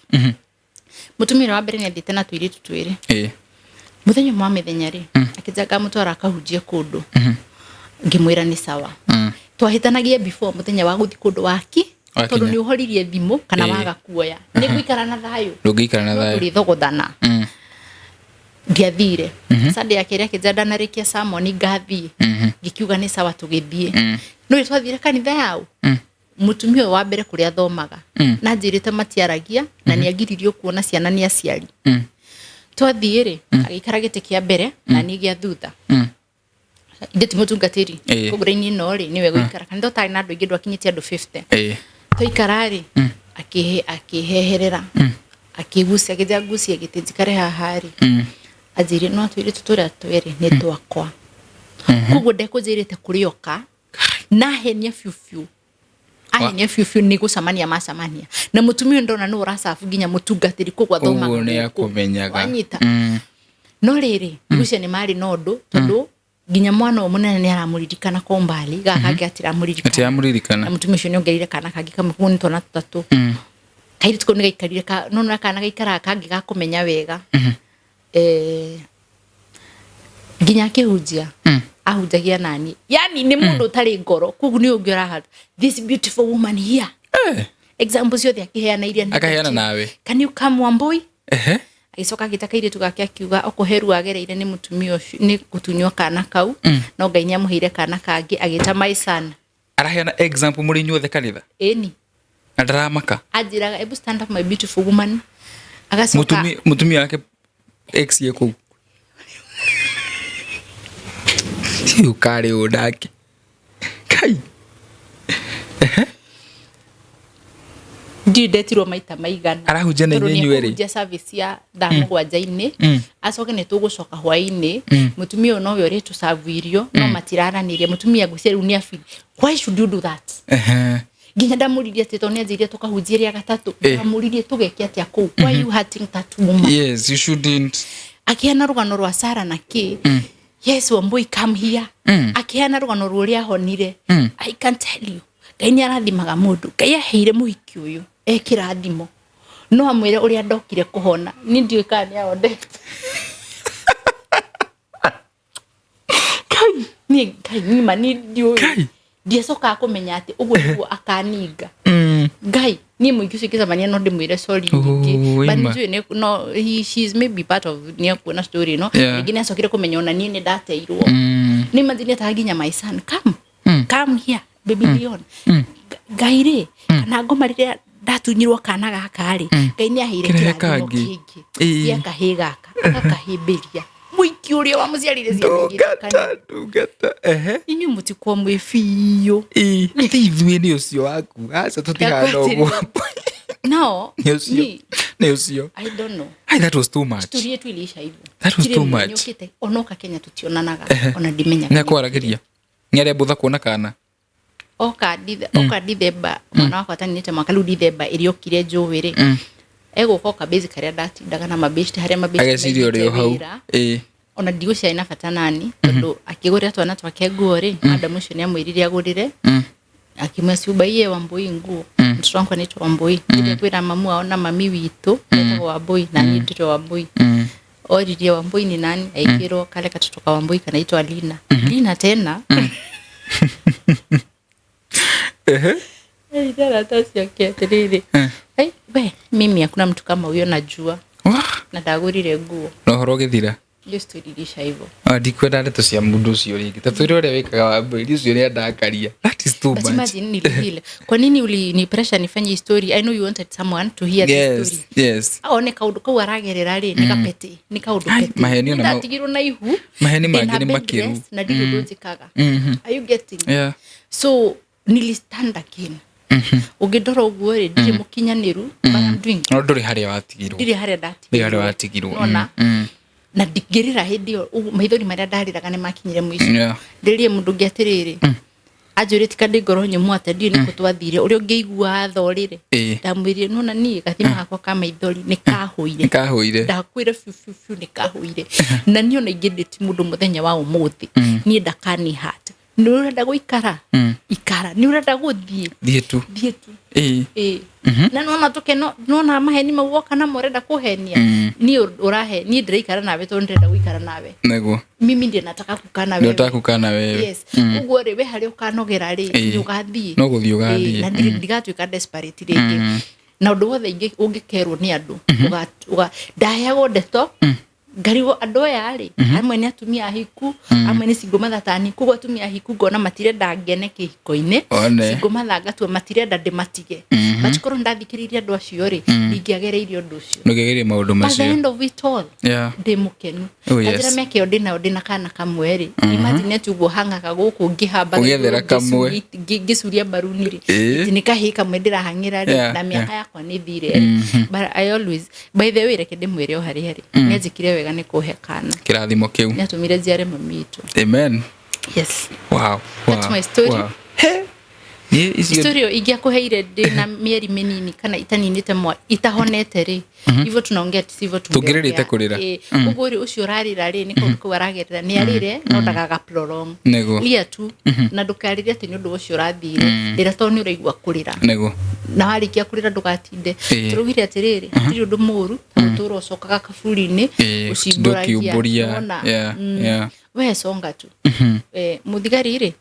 Mũtumia ũrĩa wa mbere nĩ athiĩte na tũirĩtu twĩrĩ. Mũthenya ũmwe wa mĩthenya rĩ, akĩnja ngamũtwara akahunjie kũndũ. Ngĩmwĩra nĩ sawa. Twahĩtanagia before mũthenya wa gũthiĩ kũndũ waki, Wakinya. tondũ nĩ ũhoririe thimũ kana waga kuoya nĩ ngũikara na thayũ? Ndũngĩikara na thayũ. Tũrĩthogothana. Ndiathire. Sunday ya kerĩ akĩnja ndanarĩkia sermon ngathiĩ. Ngĩkiuga nĩ sawa, tũgĩthiĩ. No ĩ twathire kanitha yao, mũtumia ũyũ wa mbere kũrĩa athomaga na njĩrĩte matiaragia na nĩ agiririo kuona ciana nĩ aciari. Twathiĩ rĩ, agĩikara gĩtĩ kĩa mbere na niĩ gĩa thutha. Ithe ti mũtungatĩri. Koguo raini ĩno rĩ, nĩwe gũikara. Kanitha ũtarĩ na andũ aingĩ, ndwakinyĩtie andũ 50. Twaikara rĩ, akĩheherera, akĩgucia, akĩnjĩra ngucie gĩtĩ njikare haha rĩ, anjĩrire no tũirĩtu tũrĩa twĩrĩ nĩ twakwa. Koguo ndekũnjĩrĩte kũrĩ oka na ahenia biũ biũ. Ahenia biũ biũ nĩ gũcamania macamania na mũtumia ũyũ ndona nĩ ũracabu nginya mũtungatĩri koguo athomaga Ũguo nĩ gũkũ. akũmenyaga. Wanyita. No rĩrĩ, ngwĩciria nĩ marĩ na ũndũ tondũ nginya mwana ũyũ mũnene nĩ aramũririkana kwa umbali, gaka kangĩ atiramũririkana. Atiramũririkana. Na mũtumia ũcio nĩ ongereire kana kangĩ kamwe, koguo nĩ twana tũtatũ. Kairĩtu kau nĩ gaikarire ka, no na kana gaikaraga kangĩ gakũmenya wega. Nginya akĩhunjia ahunjagia nani, yani nĩ mũndũ ũtarĩ ngoro, koguo nĩ ũngĩ ũraha this beautiful woman here. Example ciothe akĩheana iria Akaheana negative. Nawe. Can you come, Wambui? Ehe. Agĩcoka agĩta kairĩtu gake akiuga okũheru agereire nĩ mũtumia ũcio nĩ gũtunywo kana kau, no Ngai nĩ amũheire kana kangĩ, agĩta my son. Araheana example mũrĩ inyuothe kanitha. Ĩni. Na ndaramaka. Anjĩraga, "Ebu stand up, my beautiful woman." Agacoka Mũtumia wake ex ye kũu. Siu karĩ ũ ndake. Kai. Ndiũĩ ndetirwo maita maigana. Arahunjia na Tondũ inyuĩ inyuerĩ? nĩekũhunjia service ya thaa 7-inĩ, acoke nĩ tũgũcoka hwaĩ-inĩ. Mũtumia ũyũ nowe ũrĩtũcabu irio, no matiraranĩria. Mũtumia ngwĩciria rĩu nĩ afeel, why should you do that? Nginya ndamũririe atĩ tondũ nĩanjĩrire tũkahunjie rĩa gatatũ. Ndamũririe tũgeke atĩa kũu, why you hurting that woman? Yes, you shouldn't. Akĩheana rũgano rwa Sara na kĩ. Yes, Wambui, come here. Akĩheana rũgano rwa ũrĩa ahonire. I can tell you, Ngai nĩ arathimaga mũndũ. Ngai aheire mũhiki ũyũ e kĩrathimo, no amwĩre ũrĩa ndokire kũhona, niĩ ndiũĩ kana nĩ ahonete. Niĩ Ngai nima niĩ ndiũĩ. Kai. Ndiacokaga kũmenya atĩ ũguo nĩguo akaninga. Ngai niĩ mũingĩ ũcio ingĩcemania no ndĩmwĩre sorry nyingĩ. Oh, But ima. nĩnjũĩ no she is maybe part of nĩ ekuona story ĩno. Rĩngĩ nĩ acokire kũmenya ona niĩ nĩ ndateirwo. Nĩ imagine etaga nginya my son, "Come, come here, baby Leon." Ngai rĩ, kana ngoma rĩrĩa ndatunyirwo kana gaka rĩ, Ngai nĩ aheire Kĩrehe kĩrathimo kangĩ. kĩngĩ Ĩĩ. gĩa kahĩ gaka, agakahĩmbĩria mũiki ũrĩa wamũciarire ciana igĩrĩ. Ndungata, ndungata. Ehe. Inyuĩ mũtikwo mwĩ biũ. Ĩĩ, ti ithuĩ, nĩ ũcio waku. Aca, tũtihana ũguo. No Nĩ ũcio. Nĩ ũcio. I don't know. Ai, that was too much. Story yetu iliisha hivyo. That was Gũtirĩ too mũthenya much. ũkĩte, onoka Kenya tutionanaga, ona ndimenyaga. Nĩ akwaragĩria. Nĩ arĩa mbũtha kuona kana. Oka Dithemba, mwana wakwa ataninĩte mwaka rĩu, Dithemba ĩrĩa okire njũĩ rĩ, egũka oka base karĩa ndatindaga na mabeshte, harĩa mabeshte Ageciria ũrĩ o maigĩte hau. wĩra. Ona ndigũciarĩ na bata nani, tondũ akĩgũrĩra twana twake nguo rĩ, madam ũcio nĩ amwĩrire agũrĩre, akimwĩra, "Siubaiye Wambui nguo." Mtoto wangu anaitwa Wambui. Ndio kwĩra mamu wao na mami witũ etagwo Wambui, na niĩ ndĩrĩ Wambui. Oririe Wambui ni nani, aikirwo kale katoto ka Wambui kanaitwa Lina. Lina tena erire arata acio ake atĩrĩrĩ, "Ai, we mimi hakuna mtu kama huyo najua." Wah, Na ndagũrire nguo. Na ũhoro ũgĩthira. Hiyo story iliisha hivyo. Ah, ndikwenda ndeto cia mũndũ ũcio rĩngĩ. Ta twĩre ũrĩa wĩkaga Wambui, ũcio nĩ andakaria. That is too But much. imagine nilifeel. Kwa nini ulini pressure nifanye hii story? I know you wanted someone to hear this Yes, story. yes. One kaundu kau aragerera rĩ, nĩ gapete, nĩ kaũndũ Ai, pete. maheni ona mau- Ndatigirwo na ihu. Maheni Ndĩna mangĩ nĩ bed makĩru. rest, na ndirĩ ũndũ njĩkaga. Are you getting? Yeah. So nilistand again. Ũngĩndora ũguo rĩ, ndirĩ mũkinyanĩru, but I'm doing. No ndũrĩ harĩa watigirwo. Ndirĩ harĩa ndatigirwo. Ndũrĩ harĩa watigirwo. Nona? Na ndingĩrĩra hĩndĩ ĩyo ũguo, maithori marĩa ndarĩraga nĩ makinyire mũico. Ndĩrĩrie mũndũ ũngĩ atĩrĩrĩ, anjũrĩtie ka ndĩ ngoro nyũmũ atĩa, ndiũĩ nĩkũ twathire ũrĩa ũngĩigua thorĩre. Ndamwĩrire, nona niĩ gathima gakwa ka maithori nĩ kahũire. Nĩ kahũire. Ndakwĩra biũ biũ biũ nĩ kahũire. Na niĩ ona ingĩndĩti mũndũ mũthenya wa ũmũthĩ, niĩ ndakani hat nĩ ũrenda gũikara, ikara, nĩ ũrenda gũthiĩ, Thiĩ tu. Thiĩ tu. Ĩĩ. Ĩĩ. Na nona tũkeno, nona maheni mau woka namo ũrenda kũhenia niĩ, ũrahe niĩ ndĩraikara nawe tondũ ndĩrenda gũikara nawe. Nĩguo. Mimi ndiye nataka kukaa na Nĩ wewe. ũtaka kukaa na wewe. Yes, ũguo rĩ, we harĩa ũkanogera rĩ, nĩ ũgathiĩ. No gũthiĩ ũgathiĩ. Ĩĩ, na ndigatuĩka desperate rĩngĩ, na ũndũ wothe ũngĩkerwo nĩ andũ ndaheagwo ndeto ngarigwo andũ aya rĩ, amwe nĩ atumia ahiku, amwe nĩ single mother tani. Koguo atumia ahiku ngona matirenda ngene kĩhiko-inĩ. One. Single mother ngatua matirenda ndĩmatige, but korwo nĩndathikĩrĩirie andũ acio rĩ, ndingĩagereirie ũndũ ũcio. Ndũngĩgeria maũndũ At the macio. end of it all, ndĩ mũkenu. Oh, yes. Kanjĩra mĩaka ĩyo ndĩnayo, ndĩna kana kamwe rĩ, imagine atĩ ũguo hang'aga gũkũ ngĩhambaga Ũgĩethera igũrũ, kamwe. ngĩcuria mbaruni rĩ, atĩ nĩ kahĩĩ kamwe ndĩrahang'ĩra rĩ, na mĩaka yakwa nĩ thire rĩ. But I always, by the way, reke ndĩmwĩre o harĩa rĩ, nĩ anjĩkire wega nĩ kũhe kana. Kĩrathimo kĩu. Nĩ atũmire njiare mami witũ. Amen. Yes. Wow. That's my story. Wow. He. Niĩ Icio Story ĩyo ingĩakũheire ndĩ na mĩeri mĩnini kana itaninĩte mwa itahonete rĩ, hivyo tunaongea sivyo. Tũngĩrĩrĩte kũrĩra. Ũguo rĩ, ũcio ũrarĩra rĩ, nĩ kaũndũ kau aragerera, nĩ arĩre, no ndagaga prolong. Lia tu, na ndũkarĩre atĩ nĩ ũndũ ũcio ũrathire. Rĩra tondũ nĩ ũraigua kũrĩra. Na warĩkia kũrĩra ndũgatinde. Tũraugire atĩrĩrĩ, hatirĩ ũndũ mũru ta gũtũra ũcokaga kaburi-inĩ ũcimbũragia. Ndũkiumbũria. Nĩwona? We songa tu. Mũthigari rĩ,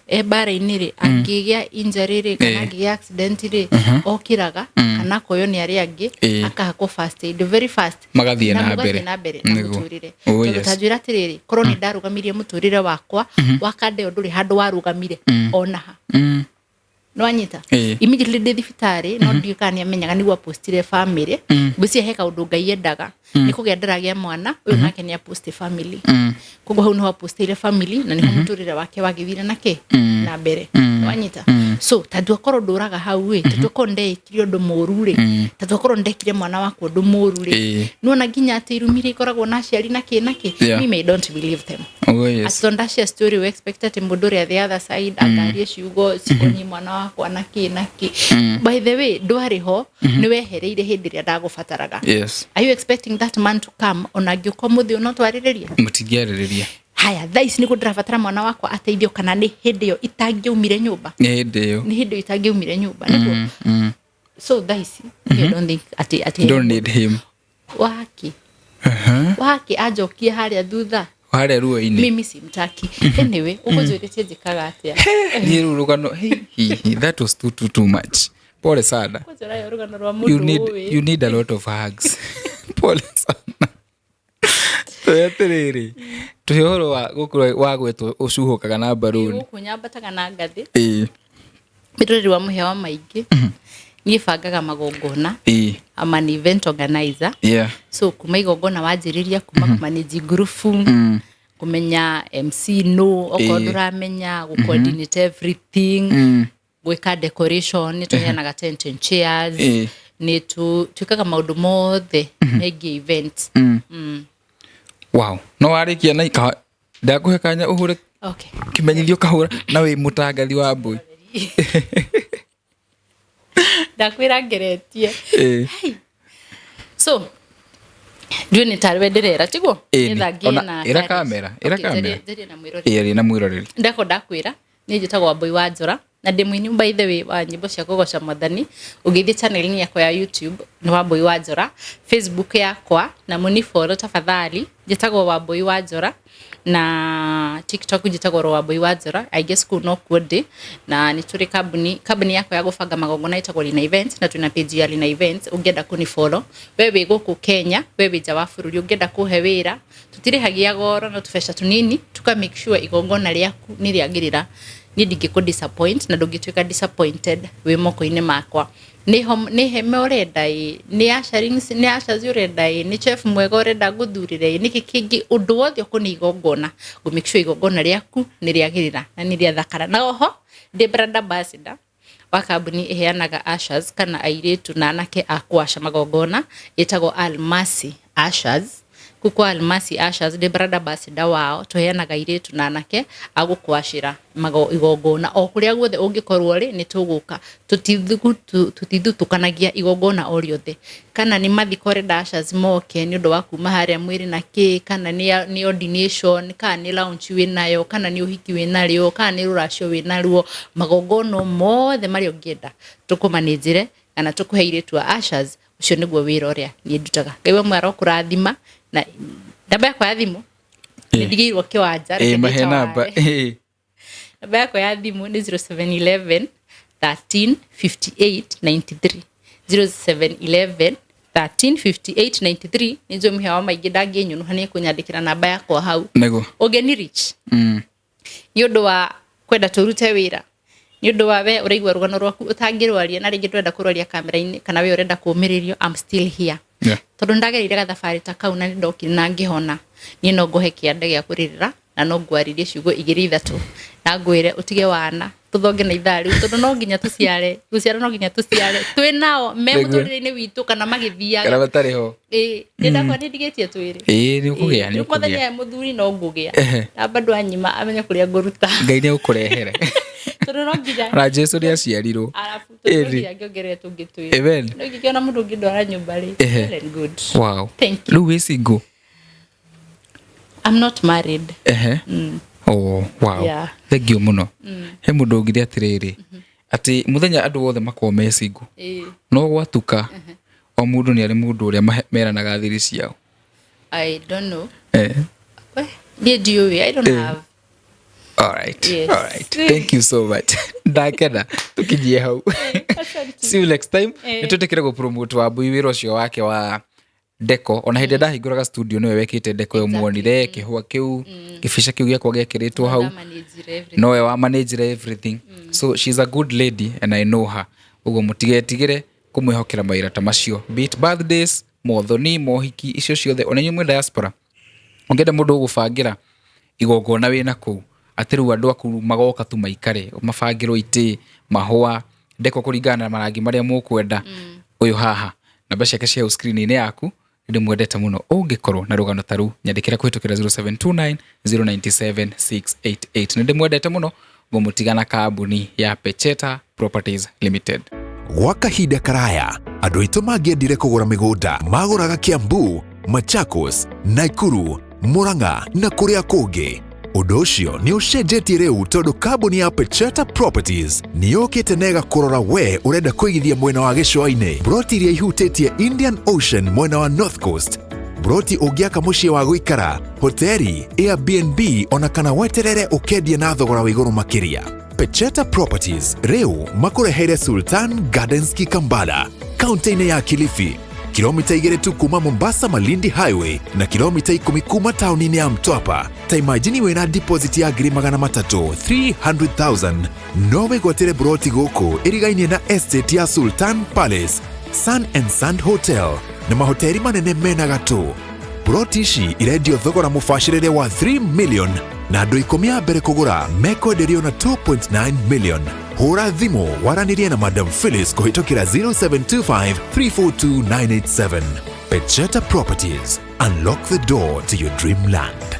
e mbara-inĩ rĩ, angĩgĩa injury rĩ, kana angĩgĩa accident rĩ, okĩraga kana akoywo nĩ arĩa angĩ, akahakwo first aid very fast. Magathiĩ na na mũgathiĩ mbere. Na mbere na mũtũrĩre. Tondũ ta njwĩra atĩrĩrĩ, korwo nĩ ndarũgamirie mũtũrĩre wakwa wa kanda ĩyo, ndũrĩ handũ warũgamire ona ha. Nĩwanyita? Immediately ndĩ thibitarĩ, no ndiũĩ kana nĩamenyaga nĩguo apostire family. Ngwĩciria he kaũndũ Ngai endaga, nĩ kũgĩa ndĩragĩa mwana ũyũ, nake nĩ aposte family. Koguo hau nĩho apostire family na nĩho mũtũrĩre wake wagĩthire na kĩ na mbere. Nĩwanyita? So ta akorwo ndũraga hau ĩ, ta akorwo ndeĩkire ũndũ mũru rĩ, ta akorwo ndekire mwana wakwa ũndũ mũru rĩ, nĩwona nginya atĩ irumi iria ikoragwo na aciari na kĩ na kĩ. Mimi I don't believe them. Atĩ tondũ ndashare story, we expect atĩ mũndũ ũrĩa the other side akarie ciugo cikoniĩ mwana wakwa na kĩ na kĩ. By the way, ndwarĩ ho, nĩ wehereire hĩndĩ ĩrĩa ndagũbataraga. Are you expecting that man to come ona angĩũka ũmũthĩ no twarĩrĩrie? Mũtingĩarĩrĩria. Haya, thaa ici nĩguo ndĩrabatara mwana wakwa ateithio, kana nĩ hĩndĩ ĩyo itangĩaumire nyũmba? Nĩ hĩndĩ ĩyo. Nĩ hĩndĩ ĩyo itangĩaumire nyũmba nĩguo. So thaa ici I don't think atĩ Don't need him. Waki waki anjokie harĩa thutha. Harĩa ruo-inĩ. Mimi simtaki. Anyway, ũkũnjũrĩtie njĩkaga atĩa? Niĩ rĩu rũgano, hey, hi, hi, that was too, too, too much. Pole sana. Kũnjũra rũgano rwa You mũndũ need, ũĩ. you need a lot of hugs. Pole sana. Tũhe atĩrĩrĩ, tũhe ũhoro wa gũkũ wa gwetwo ũcuhũkaga na mbaruni. Gũkũ nyambataga na ngathĩ. Mwĩroreri wa Mũhĩa wa Maingĩ, niĩ bangaga magongona. I'm an event organizer. So kuma igongona wanjĩrĩria, kuma kũmanage ngurubu, kũmenya MC, no okorwo ndũramenya gũ-coordinate everything, gwĩka decoration, nĩ tũheanaga tent and chairs, nĩ twĩkaga maũndũ mothe megiĩ event. Wow, no warĩkia na ndakũhe kanya ũhũre kĩmenyithio kahũra na wĩ mũtangathi wa mbũi. Ndakwĩra ngeretie. So ndiũĩ nĩ tarĩ we ndĩrera, tiguo? Nĩgetha ngĩe Ona na ĩra courage. kamera, ĩra Okay, kamera. Njarie na mwĩroreri. Ĩĩ, na mwĩroreri. Ndako ndakwĩra niĩ njĩtagwo Wambui wa Njora na ndĩ mũini, by the way, wa nyĩmbo cia kũgoca Mwathani. Ũngĩthiĩ channel-inĩ yakwa ya YouTube nĩ Wambui wa Njora, Facebook yakwa na mũni follow tafadhali, njĩtagwo Wambui wa Njora, na TikTok njĩtagwo ro Wambui wa Njora. I guess kũu no kuo ndĩ. Na nĩ tũrĩ kambuni yakwa ya gũbanga magongona ĩtagwo Lina Events, na twĩna page ya Lina Events ũngĩenda kũni follow. We wĩ gũkũ Kenya, we wĩ nja wa bũrũri, ũngĩenda kũhe wĩra, tũtirĩhagia goro, no tũbeca tũnini tuka make sure igongona rĩaku nĩ rĩagĩrĩra. Niĩ ndingĩkũ disappoint na ndũngĩtuĩka disappointed wĩ moko-inĩ makwa. Nĩ hema ũrenda ĩ, nĩ ushering, nĩ ushers ũrenda ĩ, nĩ chef mwega ũrenda ngũthurĩre ĩ, nĩkĩ kĩngĩ, ũndũ wothe ũkoniĩ igongona, ngũ make sure igongona rĩaku nĩ rĩagĩrĩra na nĩ rĩathakara. Na oho ndĩ brand ambassador wa kambuni ĩheanaga ushers kana airĩtu na anake a kũaca magongona, ĩtagwo Almasi Ushers. Kũu kwa Almasi Ushers ndĩ brand ambassador wao. Tũheanaga airĩtu na anake a gũkwacĩra igongona o kũrĩa guothe ũngĩkorwo rĩ, nĩ tũgũka. Tũtithutũkanagia igongona o rĩothe, kana nĩ mathiko ũrenda ushers moke nĩ ũndũ wa kuma harĩa mwĩrĩ na kĩ, kana nĩ ordination, kana nĩ launch wĩnayo, kana nĩ ũhiki wĩnarĩo, kana nĩ rũracio wĩnaruo, magongona o mothe marĩa ũngĩenda tũkũmanĩnjĩre kana tũkũhe airĩtu a ushers. Ũcio nĩguo wĩra ũrĩa niĩ ndutaga. Ngai we arokũrathima. Na namba yakwa ya thimũ nĩ ndigĩirwo kĩwanja, reke Mahe namba. ndĩtaware. Namba yakwa ya thimũ nĩ 0711 13 58 93, 0711 13 58 93. Nĩ njũĩ Mũhĩa wa Maingĩ ndangĩnyũnũha, nĩ ekũnyandĩkĩra namba yakwa hau. Ũngĩni reach nĩ ũndũ wa kwenda tũrute wĩra, nĩ ũndũ wa we ũraigua rũgano rwaku ũtangĩrwaria na rĩngĩ ndũrenda kũrwaria kamera-inĩ, kana we ũrenda kũũmĩrĩrio, I'm still here. Tondũ nĩndagereire gathabarĩ ta kau na nĩndokire na ngĩhona. Niĩ no ngũhe kĩanda gĩa kũrĩrĩra na no ngwarĩrie ciugo igĩrĩ ithatũ na ngwĩre ũtige wana tũthonge na ithaa rĩu, tondũ no nginya tũciare, gũciara no nginya tũciare twĩ nao me mũtũrĩre-inĩ witũ kana magĩthiaga. Kana matarĩ ho. Ĩĩ, nĩ ndakwa nĩ ndigĩtie twĩrĩ. Ĩĩ, nĩ ũkũgĩa, nĩ Rĩu mwathani ũkũgĩa. e mũthuri no ngũgĩa, na bado anyima amenye kũrĩa ngũruta. Ngai nĩ egũkũrehere. Tondũ no nginya Na Jesu nĩ aciarirwo. Arabu tondũ no Ĩni. nginya ngĩongerere tũngĩ twĩrĩ. Amen. No ingĩkĩona mũndũ ũngĩndwara nyũmba rĩ, well and good. Wow. Thank you. Rĩu wĩ single? I'm not married. Ehe. Oh, wow. Yeah. Thank you mũno. He mũndũ ũngire atĩrĩrĩ, atĩ mũthenya andũ othe makorwo me single, no gwatuka o mũndũ nĩ arĩ mũndũ ũrĩa meranaga thiri ciao. I don't know. We, niĩ ndiũĩ. I don't have. All right. Yes. All right. Thank you so much. Ndakena tukinyie hau. See you next time. Nĩ twĩtĩkĩre gũ-promote Wambui wĩra ũcio wake wa deco. Ona hĩndĩ ĩrĩa ndahingũraga studio nĩwe wekĩte deco ĩyo muonire kĩhũa kĩu, kĩbica kĩu gĩakwa gĩekĩrĩtwo hau. Ndamanagire everything. Nowe wa managere everything. So she's a good lady and I know her. Ũguo mũtigetigĩre kũmwĩhokera mawĩra ta macio, be it birthdays, mothoni, mohiki, icio ciothe. Ona inyuĩ mwĩ diaspora, ũngĩenda mũndũ ũgũbangĩra igongona wĩna kũu, atĩ rĩu andũ aku magoka tu maikare, mabangĩrwo itĩ, mahũa, deco kũringana na marangi marĩa mũkwenda, ũyũ haha namba ciake cia hau screen-inĩ yaku. Ndĩmwendete mũno. Ũngĩkorwo na rũgano ta rũu, nyandĩkĩra kũhĩtũkĩra 0729 097 688. Nĩ ndĩmwendete mũno. Ngũmũtiga na kambuni ya Pecheta Properties Limited. Gwa kahinda karaya, andũ aitũ mangĩendire kũgũra mĩgũnda magũraga Kiambu, Machakos, Naikuru, Murang'a na kũrĩa kũngĩ. Ũndũ ũcio nĩ ũcenjetie rĩu tondũ kambuni ya Pecheta Properties nĩ yũkĩte na ĩgakũrora we ũrenda kũigithia mwena wa gĩcũa-inĩ, broti iria ihutĩtie Indian Ocean mwena wa North Coast, broti ũngĩaka mũciĩ wa gũikara, hoteri, Airbnb, ona kana weterere ũkendie na thogora wa igũrũ makĩria. Pecheta Properties rĩu makũreheire Sultan Gardens Kikambala, kaunti-inĩ ya Kilifi, kilomita 2 tu kuma Mombasa Malindi Highway na kilomita 10 kuma tauni-inĩ ya Mtwapa. Ta imagine wĩna deposit ya 300,000, 300,000, no wĩgwatĩre broti gũkũ ĩrigainie na estate ya Sultan Palace, Sun and Sand Hotel na mahoteri manene mena gatũ. Broti ici irendio thogora mũbacĩrĩre wa 3 million na andũ 10 a mbere kũgũra mekwenderio na 2.9 million. Hũra thimũ waranĩrie na Madam Phyllis kũhĩtũkĩra 0725 342 987. Pecheta Properties. Unlock the door to your dreamland.